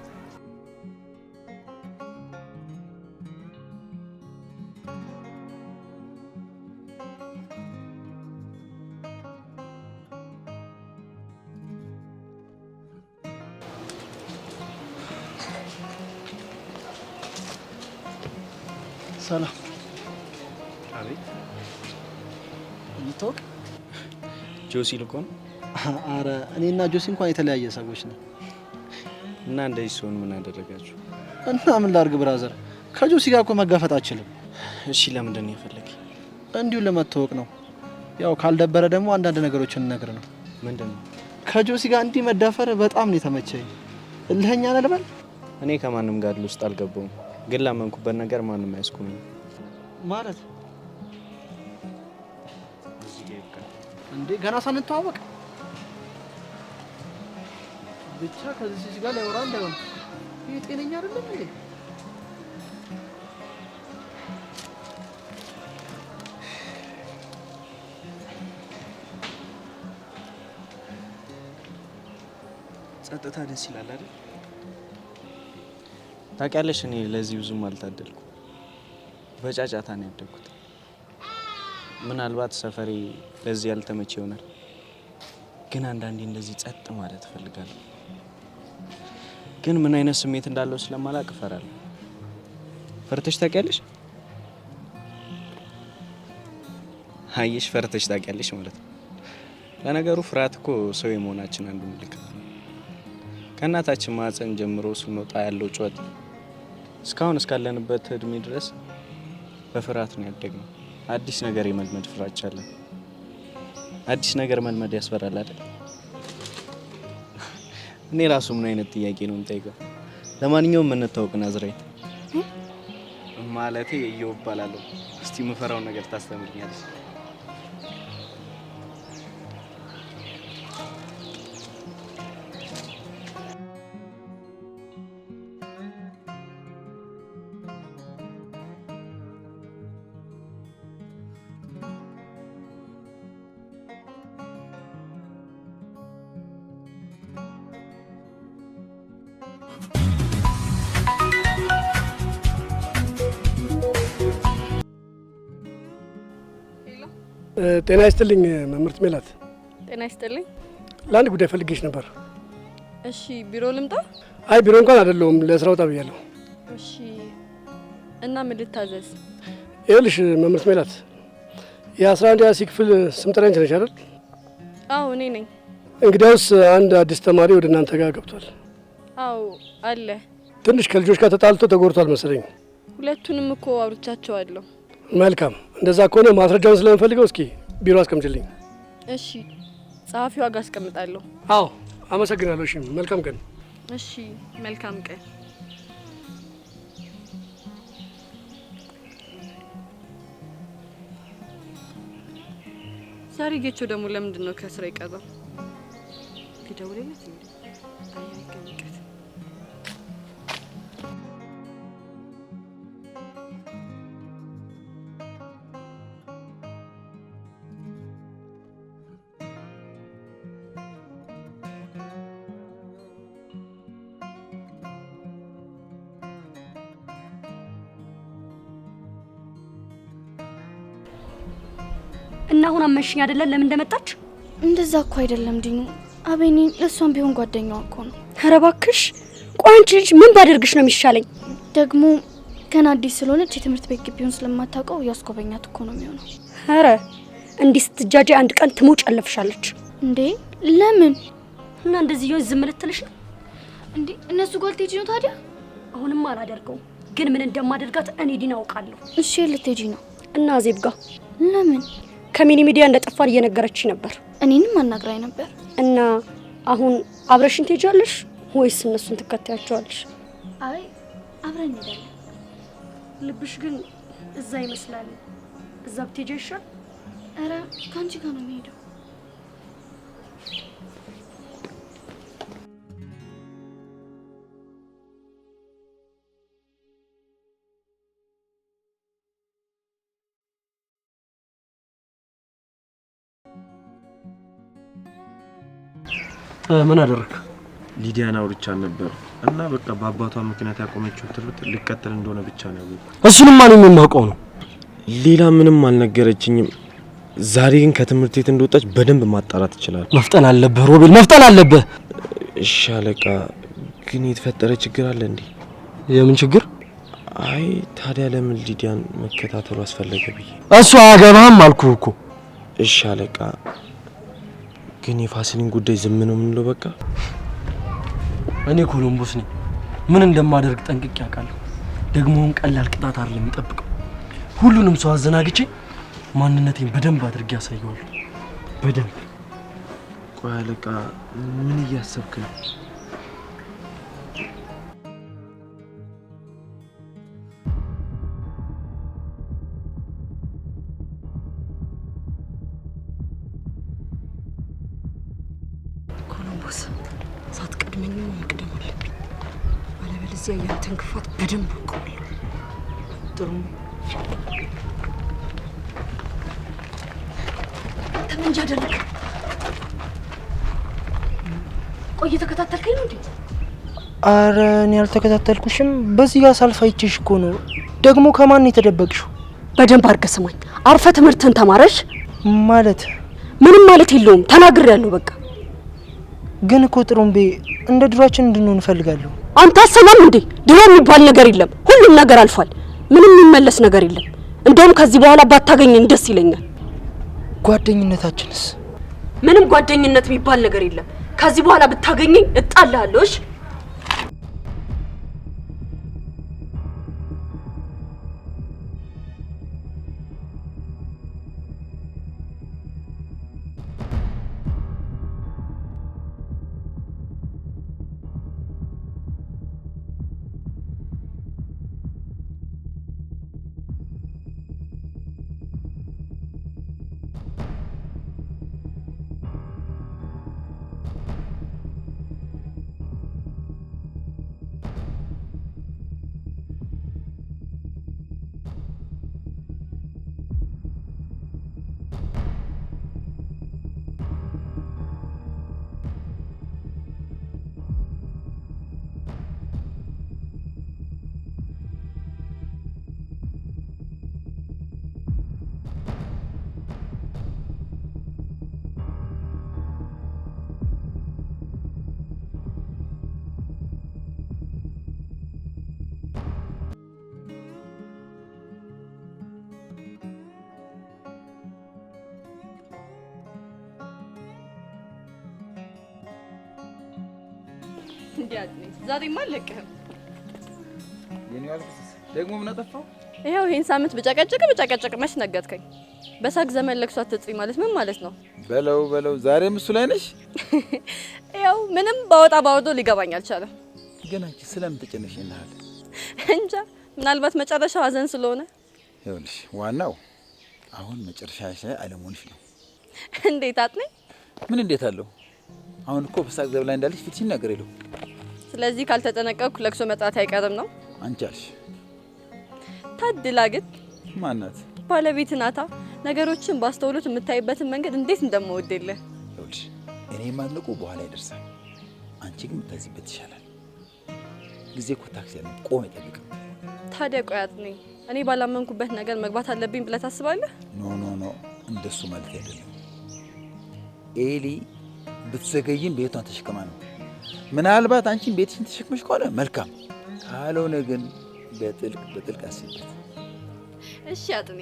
[SPEAKER 2] ሰላም።
[SPEAKER 6] አቤት።
[SPEAKER 2] እንተዋወቅ?
[SPEAKER 6] ጆሲ ልኮን?
[SPEAKER 2] አረ እኔና ጆሲ እንኳን የተለያየ ሰዎች ነን።
[SPEAKER 6] እና እንደዚህ ሲሆን ምን አደረጋችሁ?
[SPEAKER 2] እና ምን ላድርግ brother፣ ከጆሲ ጋር እኮ መጋፈጥ አልችልም።
[SPEAKER 6] እሺ ለምንድን ነው የፈለገኝ?
[SPEAKER 2] እንዲሁ ለመተዋወቅ ነው። ያው ካልደበረ ደግሞ አንዳንድ ነገሮችን እንነግር ነው።
[SPEAKER 6] ምንድን ነው?
[SPEAKER 2] ከጆሲ ጋር እንዲህ መዳፈር በጣም ነው የተመቸኝ። እልህኛ ነህ ልበል?
[SPEAKER 6] እኔ ከማንም ጋር ውስጥ አልገባሁም፣ ግን ላመንኩበት ነገር ማንም አያስቆመኝም።
[SPEAKER 2] ማለት እንዴ ገና ሳንተዋወቅ ብቻ ከዚህ ልጅ ጋር ላይወራ እንዳይሆን። ይሄ ጤነኛ አይደለም እንዴ?
[SPEAKER 6] ጸጥታ ደስ ይላል አይደል? ታውቂያለሽ እኔ ለዚህ ብዙም አልታደልኩም። በጫጫታ ነው ያደግኩት። ምናልባት ሰፈሬ ለዚህ ያልተመቸ ይሆናል። ግን አንዳንዴ እንደዚህ ጸጥ ማለት እፈልጋለሁ። ግን ምን አይነት ስሜት እንዳለው ስለማላውቅ እፈራለሁ። ፈርተሽ ታውቂያለሽ? አየሽ፣ ፈርተሽ ታውቂያለሽ ማለት ነው። ለነገሩ ፍርሃት እኮ ሰው የመሆናችን አንዱ ምልክት ነው። ከእናታችን ማህፀን ጀምሮ ስንወጣ ያለው ጩኸት እስካሁን እስካለንበት እድሜ ድረስ በፍርሃት ነው ያደግነው። አዲስ ነገር የመልመድ ፍራቻ አለን። አዲስ ነገር መልመድ ያስፈራል አይደል? እኔ ራሱ ምን አይነት ጥያቄ ነው የምጠይቀው? ለማንኛውም እንታወቅ ናዝራዊት፣ ማለቴ እየው እባላለሁ። እስቲ የምፈራውን ነገር ታስተምርኛለሽ?
[SPEAKER 14] ጤና ይስጥልኝ መምህርት ሜላት።
[SPEAKER 8] ጤና ይስጥልኝ።
[SPEAKER 14] ለአንድ ጉዳይ ፈልጌሽ ነበር።
[SPEAKER 8] እሺ፣ ቢሮ ልምጣ?
[SPEAKER 14] አይ፣ ቢሮ እንኳን አይደለሁም፣ ለስራ ወጣ ብያለሁ።
[SPEAKER 8] እሺ፣ እና ምን ልታዘዝ?
[SPEAKER 14] ይኸውልሽ መምህርት ሜላት፣ የ11 C ክፍል ስም ጠሪ አንቺ ነሽ አይደል?
[SPEAKER 8] አዎ፣ እኔ ነኝ።
[SPEAKER 14] እንግዲያውስ አንድ አዲስ ተማሪ ወደ እናንተ ጋር ገብቷል።
[SPEAKER 8] አዎ አለ።
[SPEAKER 14] ትንሽ ከልጆች ጋር ተጣልቶ ተጎድቷል መሰለኝ።
[SPEAKER 8] ሁለቱንም እኮ አውርቻቸዋለሁ።
[SPEAKER 14] መልካም፣ እንደዛ ከሆነ ማስረጃውን ስለምፈልገው እስኪ ቢሮ አስቀምጭልኝ።
[SPEAKER 8] እሺ፣ ጸሐፊዋ ጋር አስቀምጣለሁ።
[SPEAKER 14] አዎ፣ አመሰግናለሁ። እሺ፣ መልካም ቀን።
[SPEAKER 8] እሺ፣ መልካም ቀን። ዛሬ ጌቾ ደግሞ ለምንድን ነው ከስራ የቀረው? ሊደውልለት እንዴ? አይ አይገኝቀት።
[SPEAKER 7] እና አሁን አመንሽኝ አይደለ? ለምን እንደመጣች?
[SPEAKER 8] እንደዛ እኮ አይደለም ዲኑ። አቤኔ ለእሷም ቢሆን ጓደኛዋ እኮ ነው።
[SPEAKER 7] ኧረ እባክሽ፣ ቆይ አንቺ ልጅ ምን ባደርግሽ ነው የሚሻለኝ?
[SPEAKER 8] ደግሞ ገና አዲስ ስለሆነች የትምህርት ቤት ግቢውን ስለማታውቀው ያስጎበኛት እኮ ነው የሚሆነው።
[SPEAKER 7] ኧረ እንዲህ ስትጃጃይ አንድ ቀን ትሞጫለፍሻለች።
[SPEAKER 8] እንዴ ለምን?
[SPEAKER 7] እና እንደዚህ ይሆን ዝም ልትልሽ ነው
[SPEAKER 8] እንዴ? እነሱ ጋር ልትሄጂ ነው ታዲያ?
[SPEAKER 7] አሁንም አላደርገውም፣ ግን ምን እንደማደርጋት እኔ ዲና አውቃለሁ።
[SPEAKER 8] እሺ ልትሄጂ ነው?
[SPEAKER 7] እና አዜብ ጋር።
[SPEAKER 8] ለምን?
[SPEAKER 7] ከሚኒ ሚዲያ እንደጠፋን እየነገረች ነበር።
[SPEAKER 8] እኔንም አናግራኝ ነበር።
[SPEAKER 7] እና አሁን አብረሽን ትሄጃለሽ ወይስ እነሱን ትከታያቸዋለሽ?
[SPEAKER 8] አይ አብረን እንሄዳለን።
[SPEAKER 7] ልብሽ ግን እዛ ይመስላል። እዛ ብትሄጂ ይሻል።
[SPEAKER 8] ኧረ ከአንቺ ጋር ነው የሚሄደው።
[SPEAKER 5] ምን አደረክ?
[SPEAKER 11] ሊዲያን አውርቻት ነበር እና በቃ በአባቷ ምክንያት ያቆመችው ትምህርት ልቀጥል እንደሆነ ብቻ ነው ያወቅኩት።
[SPEAKER 5] እሱንማ እኔም የማውቀው ነው።
[SPEAKER 11] ሌላ ምንም አልነገረችኝም። ዛሬ ግን ከትምህርት ቤት እንደወጣች በደንብ ማጣራት ይችላል።
[SPEAKER 5] መፍጠን አለብህ ሮቤል፣ መፍጠን አለብህ።
[SPEAKER 11] እሺ አለቃ፣ ግን የተፈጠረ ችግር አለ እንዴ?
[SPEAKER 5] የምን ችግር?
[SPEAKER 11] አይ ታዲያ ለምን ሊዲያን መከታተሉ አስፈለገ ብዬ።
[SPEAKER 5] እሱ አያገባህም አልኩህ እኮ።
[SPEAKER 11] እሺ አለቃ፣ ግን የፋሲልን ጉዳይ ዝም ነው የምንለው? በቃ
[SPEAKER 5] እኔ ኮሎምቦስ ነኝ። ምን እንደማደርግ ጠንቅቄ አውቃለሁ። ደግሞም ቀላል ቅጣት አይደለም የሚጠብቀው። ሁሉንም ሰው አዘናግቼ ማንነቴን በደንብ አድርጌ አሳየዋለሁ። በደንብ።
[SPEAKER 11] ቆይ አለቃ፣ ምን እያሰብክ ነው?
[SPEAKER 15] ኮሎምቦስ፣ ሳትቀድመኝ መቅደም አለብኝ። አለበለዚያ ያንተን ክፋት በደንብ አውቀዋለሁ።
[SPEAKER 5] ጥሩ።
[SPEAKER 1] አንተ ምን እያደረግህ? ቆይ እየተከታተልከኝ ነው እንዴ?
[SPEAKER 2] አረ እኔ አልተከታተልኩሽም። በዚህ ጋር ሳልፍ አይቼሽ እኮ ነው። ደግሞ ከማን ነው የተደበቅሽው?
[SPEAKER 7] በደንብ አድርገህ ስማኝ። አርፈህ ትምህርትህን ተማረሽ።
[SPEAKER 2] ማለት
[SPEAKER 7] ምንም ማለት የለውም። ተናግሬያለሁ በቃ።
[SPEAKER 2] ግን እኮ ጥሩምቤ እንደ ድሯችን እንድንሆን እፈልጋለሁ።
[SPEAKER 7] አንተ አሰማም እንዴ? ድሮ የሚባል ነገር የለም። ሁሉም ነገር አልፏል። ምንም የሚመለስ ነገር የለም። እንደውም ከዚህ በኋላ ባታገኘኝ ደስ ይለኛል።
[SPEAKER 15] ጓደኝነታችንስ?
[SPEAKER 1] ምንም ጓደኝነት የሚባል ነገር የለም። ከዚህ በኋላ ብታገኘኝ እጣልሃለሁ። እሺ?
[SPEAKER 8] ዛሬማ አልለቅህም።
[SPEAKER 16] የኔ አልኩስ ደግሞ ምን አጠፋው?
[SPEAKER 8] ይኸው ይሄን ሳምንት ብጨቀጭቅ ብጨቀጭቅ መች ነገርከኝ። በሳቅ ዘመን ለቅሶ አትጥሪ ማለት ምን ማለት ነው?
[SPEAKER 16] በለው በለው ዛሬም እሱ ላይ ነሽ።
[SPEAKER 8] ይኸው ምንም ባወጣ ባወርዶ ሊገባኝ አልቻለም።
[SPEAKER 16] ግን አንቺ ስለምን ተጨነቅሽ ይናል?
[SPEAKER 8] እንጃ ምናልባት መጨረሻው ሀዘን ስለሆነ።
[SPEAKER 16] ይኸውልሽ ዋናው አሁን መጨረሻሽ ላይ አለመሆንሽ ነው።
[SPEAKER 8] እንዴት አጥነኝ?
[SPEAKER 16] ምን እንዴት አለው? አሁን እኮ በሳቅ ዘብ ላይ እንዳለሽ ፊትሽ ነገር የለው።
[SPEAKER 8] ስለዚህ ካልተጠነቀቅኩ ለቅሶ መጥራት አይቀርም ነው።
[SPEAKER 16] አንቺ አልሽ።
[SPEAKER 8] ታድላ ግን
[SPEAKER 16] ማናት?
[SPEAKER 8] ባለቤት ናታ። ነገሮችን ባስተውሎት የምታይበትን መንገድ እንዴት እንደምወድልህ።
[SPEAKER 16] ይኸውልሽ እኔ ማድነቁ በኋላ ይደርሳል። አንቺ ግን ብታዚበት ይሻላል። ጊዜ እኮ ታክሲ ያለ ቆሞ አይጠብቅም።
[SPEAKER 8] ታዲያ ቆይ አጥነኝ፣ እኔ ባላመንኩበት ነገር መግባት አለብኝ ብለህ ታስባለህ?
[SPEAKER 16] No no no፣ እንደሱ ማለት አይደለም። ኤሊ ብትዘገይም ቤቷን ተሸክማ ነው። ምናልባት አንቺን ቤትሽን ተሸክመሽ ከሆነ መልካም፣ ካልሆነ ግን በጥልቅ በጥልቅ አስቢበት።
[SPEAKER 8] እሺ አጥኔ፣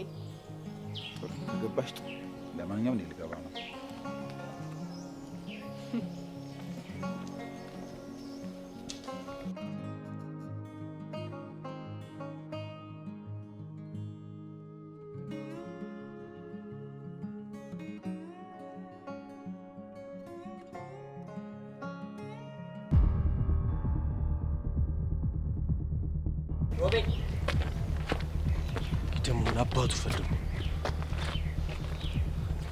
[SPEAKER 16] ጥሩ ከገባሽ ጥሩ። ለማንኛውም እኔ ልገባ ነው።
[SPEAKER 5] ደግሞ አባቱ ፈልጉ።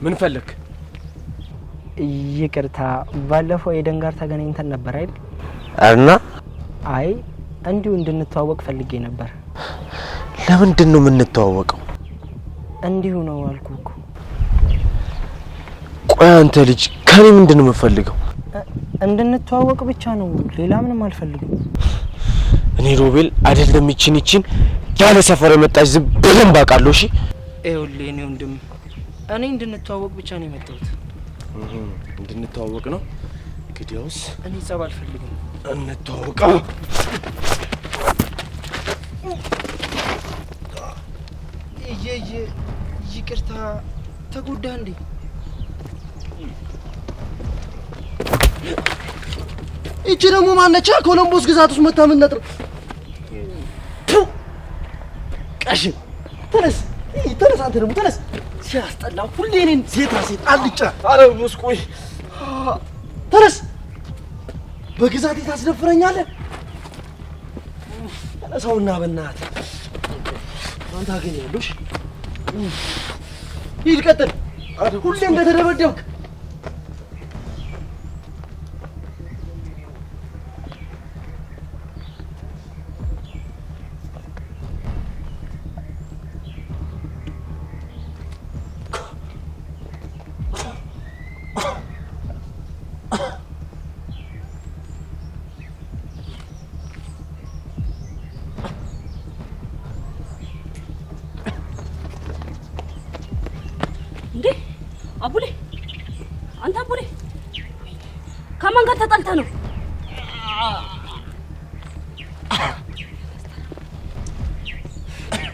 [SPEAKER 5] ምን ፈለክ?
[SPEAKER 15] ይቅርታ፣ ባለፈው ኤደን ጋር ተገናኝተን ነበር አይደል?
[SPEAKER 5] እና
[SPEAKER 15] አይ እንዲሁ እንድንተዋወቅ ፈልጌ ነበር።
[SPEAKER 5] ለምንድን ነው የምንተዋወቀው?
[SPEAKER 15] እንዲሁ ነው አልኩህ እኮ።
[SPEAKER 5] ቆይ አንተ ልጅ ከኔ ምንድን ነው የምፈልገው?
[SPEAKER 15] እንድንተዋወቅ ብቻ ነው፣ ሌላ ምንም አልፈልግም።
[SPEAKER 5] እኔ ሮቤል አይደለም ይቺን ይቺን ያለ ሰፈር የመጣች ዝም በደንብ አውቃለሁ። እሺ
[SPEAKER 15] ይኸውልህ የእኔ ወንድም፣ እኔ እንድንተዋወቅ ብቻ ነው የመጣሁት።
[SPEAKER 5] እንድንተዋወቅ ነው? እንግዲያውስ
[SPEAKER 15] እኔ ጸብ አልፈልግም።
[SPEAKER 5] እንተዋወቃ።
[SPEAKER 15] ይቅርታ፣ ተጎዳህ እንዴ?
[SPEAKER 2] ይቺ ደግሞ ማነቻ? ኮሎምቦስ ግዛት ውስጥ መታ ምን ነጥር ቀሽም። ተነስ ተነስ፣ አንተ ደግሞ ተነስ። ሲያስጠላ ሁሌ እኔን ሴታ ሴት አልጫ።
[SPEAKER 5] አረ ቦስ ቆይ፣
[SPEAKER 2] ተነስ። በግዛቴ ታስደፍረኛለህ? ተነሳውና በእናትህ አንተ አገኛለሽ። ሂድ ቀጥል። ሁሌ እንደተደበደብክ
[SPEAKER 1] እንዴ አቡሌ፣ አንተ አቡሌ ከማን ጋር ተጣልተህ ነው?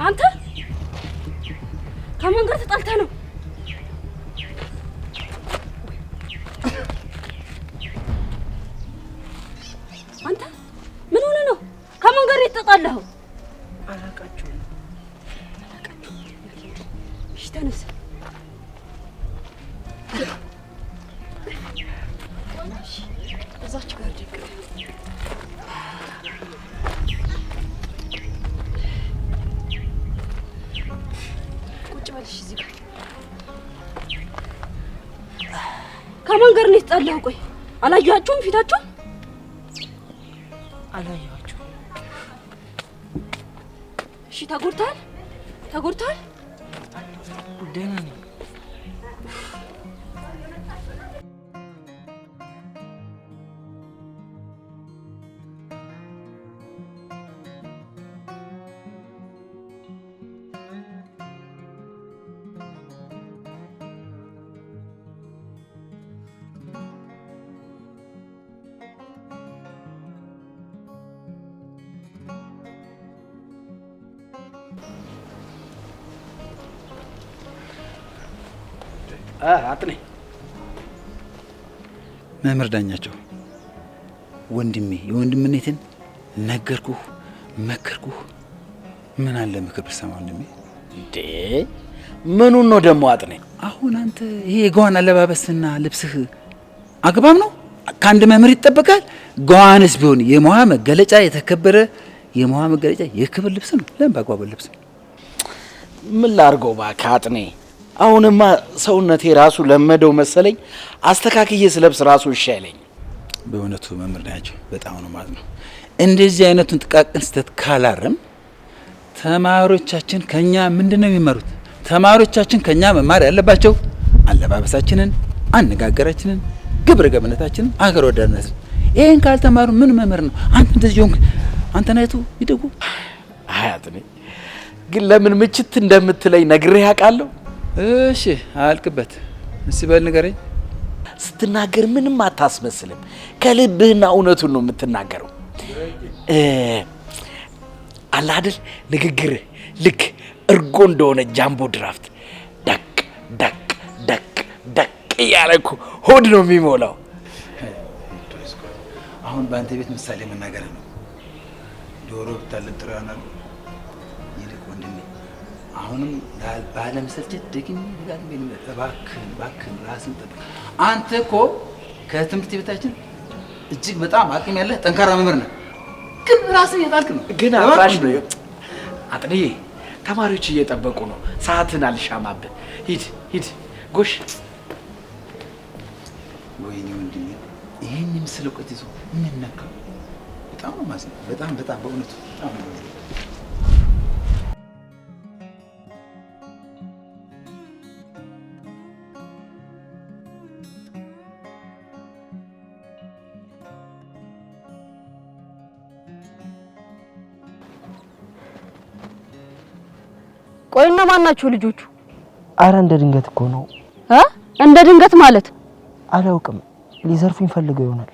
[SPEAKER 1] አንተ ከማን ጋር ተጣልተህ ነው? የተጣላኸው?
[SPEAKER 15] አላቃቸውም።
[SPEAKER 1] እሺ ተነስ። እዛች ጋር ደግ ቁጭ በልሽ። እዚህ ጋር ከማን ጋር ነው የተጣላኸው? ቆይ አላየኋቸውም? ፊታቸውን
[SPEAKER 15] አላየኋቸውም።
[SPEAKER 1] እሺ ተጎድተሃል? ተጎድተሃል?
[SPEAKER 15] ደህና ነኝ።
[SPEAKER 17] አጥኔ
[SPEAKER 16] መምህር ዳኛቸው ወንድሜ፣ የወንድምነትን ነገርኩህ፣ መከርኩህ። ምን አለ ምክር ብትሰማ ወንድሜ።
[SPEAKER 17] እንዴ ምኑን ነው ደግሞ አጥኔ?
[SPEAKER 16] አሁን አንተ ይሄ የገዋን አለባበስና ልብስህ አግባብ ነው? ከአንድ መምህር ይጠበቃል? ገዋንስ ቢሆን የሙያ መገለጫ፣ የተከበረ የሙያ መገለጫ የክብር ልብስ ነው። ለምን በአግባቡ ልብስ
[SPEAKER 17] ምን ላድርገው እባክህ አጥኔ። አሁንማ ሰውነቴ ራሱ ለመደው መሰለኝ። አስተካክዬ ስለብስ ራሱ እሺ አይለኝ።
[SPEAKER 16] በእውነቱ መምህር ናቸው፣ በጣም ነው ማለት ነው። እንደዚህ አይነቱን ጥቃቅን ስህተት ካላረም ተማሪዎቻችን ከኛ ምንድን ነው የሚማሩት? ተማሪዎቻችን ከኛ መማር ያለባቸው አለባበሳችንን፣ አነጋገራችንን፣ ግብረ ገብነታችንን፣ አገር ወዳድነትን። ይሄን ካልተማሩ ምን መምህር ነው? አንተ እንደዚህ ሆንክ፣ አንተ ናይቱ ይደጉ።
[SPEAKER 17] አይ አጥኔ ግን ለምን ምችት እንደምትለኝ ነግሬህ አውቃለሁ።
[SPEAKER 16] እሺ አልክበት። እስቲ በል ንገረኝ።
[SPEAKER 17] ስትናገር ምንም አታስመስልም። ከልብህና እውነቱን ነው የምትናገረው። አለ አይደል ንግግርህ ልክ እርጎ እንደሆነ ጃምቦ ድራፍት ደቅ ደቅ ደቅ ደቅ እያለ እኮ ሆድ ነው የሚሞላው።
[SPEAKER 16] አሁን በአንተ ቤት ምሳሌ መናገር ነው። ዶሮ ብታልም ጥሩ ይሆናል። ይልቅ ወንድሜ አሁንም ባለመሰልቸት ደግሜ ደጋግሜ ልምከርህ፣ እባክህን እባክህን ራስህን ጠብቅ። አንተ እኮ ከትምህርት ቤታችን እጅግ በጣም አቅም ያለህ ጠንካራ መምህር ነህ፣ ግን ራስህን እየጣልክ ነው።
[SPEAKER 17] ግን አፍራሽ ነው አጥንዬ። ተማሪዎች እየጠበቁ ነው። ሰዓትን አልሻማብህ። ሂድ ሂድ፣ ጎሽ።
[SPEAKER 16] ወይኔ ወንድሜ ይሄን የመሰለ እውቀት ይዞ ምን ነካው? በጣም ነው የማዝነው። በጣም በጣም በእውነቱ በጣም ነው የማዝነው።
[SPEAKER 1] ቆይ እነማን ናቸው ልጆቹ?
[SPEAKER 5] አረ እንደ ድንገት እኮ ነው።
[SPEAKER 1] እንደ ድንገት ማለት?
[SPEAKER 5] አላውቅም፣ ሊዘርፉኝ ፈልገው ይሆናል።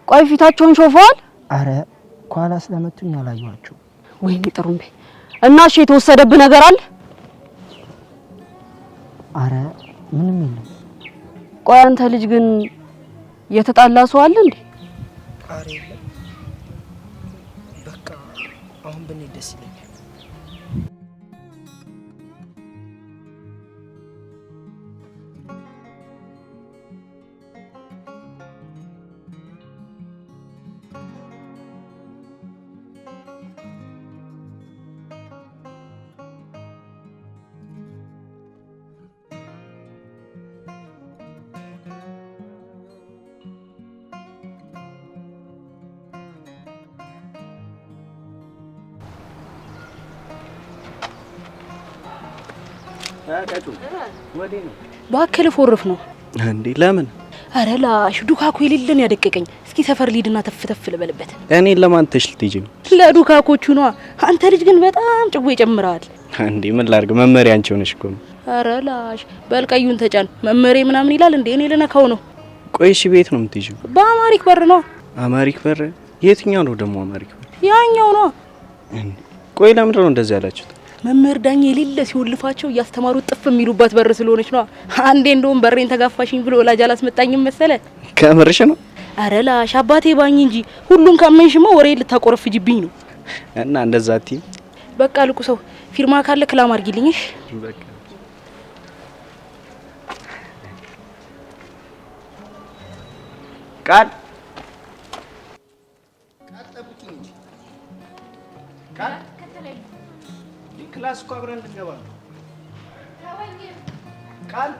[SPEAKER 1] ቆይ ፊታቸውን ሾፈዋል?
[SPEAKER 5] አረ ከኋላ ስለመቱኝ አላየኋቸው።
[SPEAKER 1] ወይኔ ጥሩምቤ። እና እሺ የተወሰደብህ ነገር አለ?
[SPEAKER 5] አረ ምንም የለም።
[SPEAKER 1] ቆይ አንተ ልጅ ግን የተጣላ ሰው አለ እንዴ?
[SPEAKER 5] አረ የለም። በቃ አሁን ብንሄድ ደስ ይለኛል።
[SPEAKER 13] እባክህ ልፎርፍ ነው
[SPEAKER 6] እንዴ? ለምን?
[SPEAKER 13] ኧረ ላሽ ዱካኩ የሌለን ያደቀቀኝ። እስኪ ሰፈር ልሂድና ተፍ ተፍ ልበልበት።
[SPEAKER 6] እኔን ለማን ትተሽ ልትሄጂ ነው?
[SPEAKER 13] ለዱካኮቹ ነዋ። አንተ ልጅ ግን በጣም ጭዌ ይጨምራል።
[SPEAKER 6] እንዴ ምን ላድርግ? መመሪያ አንቺ ሆነሽ እኮ ነው።
[SPEAKER 13] ኧረ ላሽ በል ቀዩን ተጫን። መመሬ ምናምን ይላል እንዴ? እኔ ልነካው ነው።
[SPEAKER 6] ቆይ እሺ፣ ቤት ነው የምትሄጂው?
[SPEAKER 13] በአማሪክ በር ነው።
[SPEAKER 6] አማሪክ በር? የትኛው ነው ደግሞ አማሪክ በር?
[SPEAKER 13] ያኛው ነው።
[SPEAKER 6] ቆይ ለምንድን ነው እንደዚህ ያላችሁት?
[SPEAKER 13] መምህር ዳኜ የሌለ ሲወልፋቸው እያስተማሩ ጥፍ የሚሉባት በር ስለሆነች ነው። አንዴ እንደውም በሬን ተጋፋሽኝ ብሎ ወላጅ አላስመጣኝም መሰለ።
[SPEAKER 6] ከምርሽ ነው?
[SPEAKER 13] ኧረ ላሽ አባቴ ባኝ እንጂ ሁሉን ካመንሽማ ወሬ ልታቆረፍጅብኝ ነው።
[SPEAKER 6] እና እንደዛ አትይም?
[SPEAKER 13] በቃ ልቁ ሰው ፊርማ ካለ ክላም አድርጊልኝ። እሺ?
[SPEAKER 6] በቃ ቃል
[SPEAKER 2] ጠብቂኝ እንጂ ቃል class እኮ አብረን ልንገባ ነው። ቃል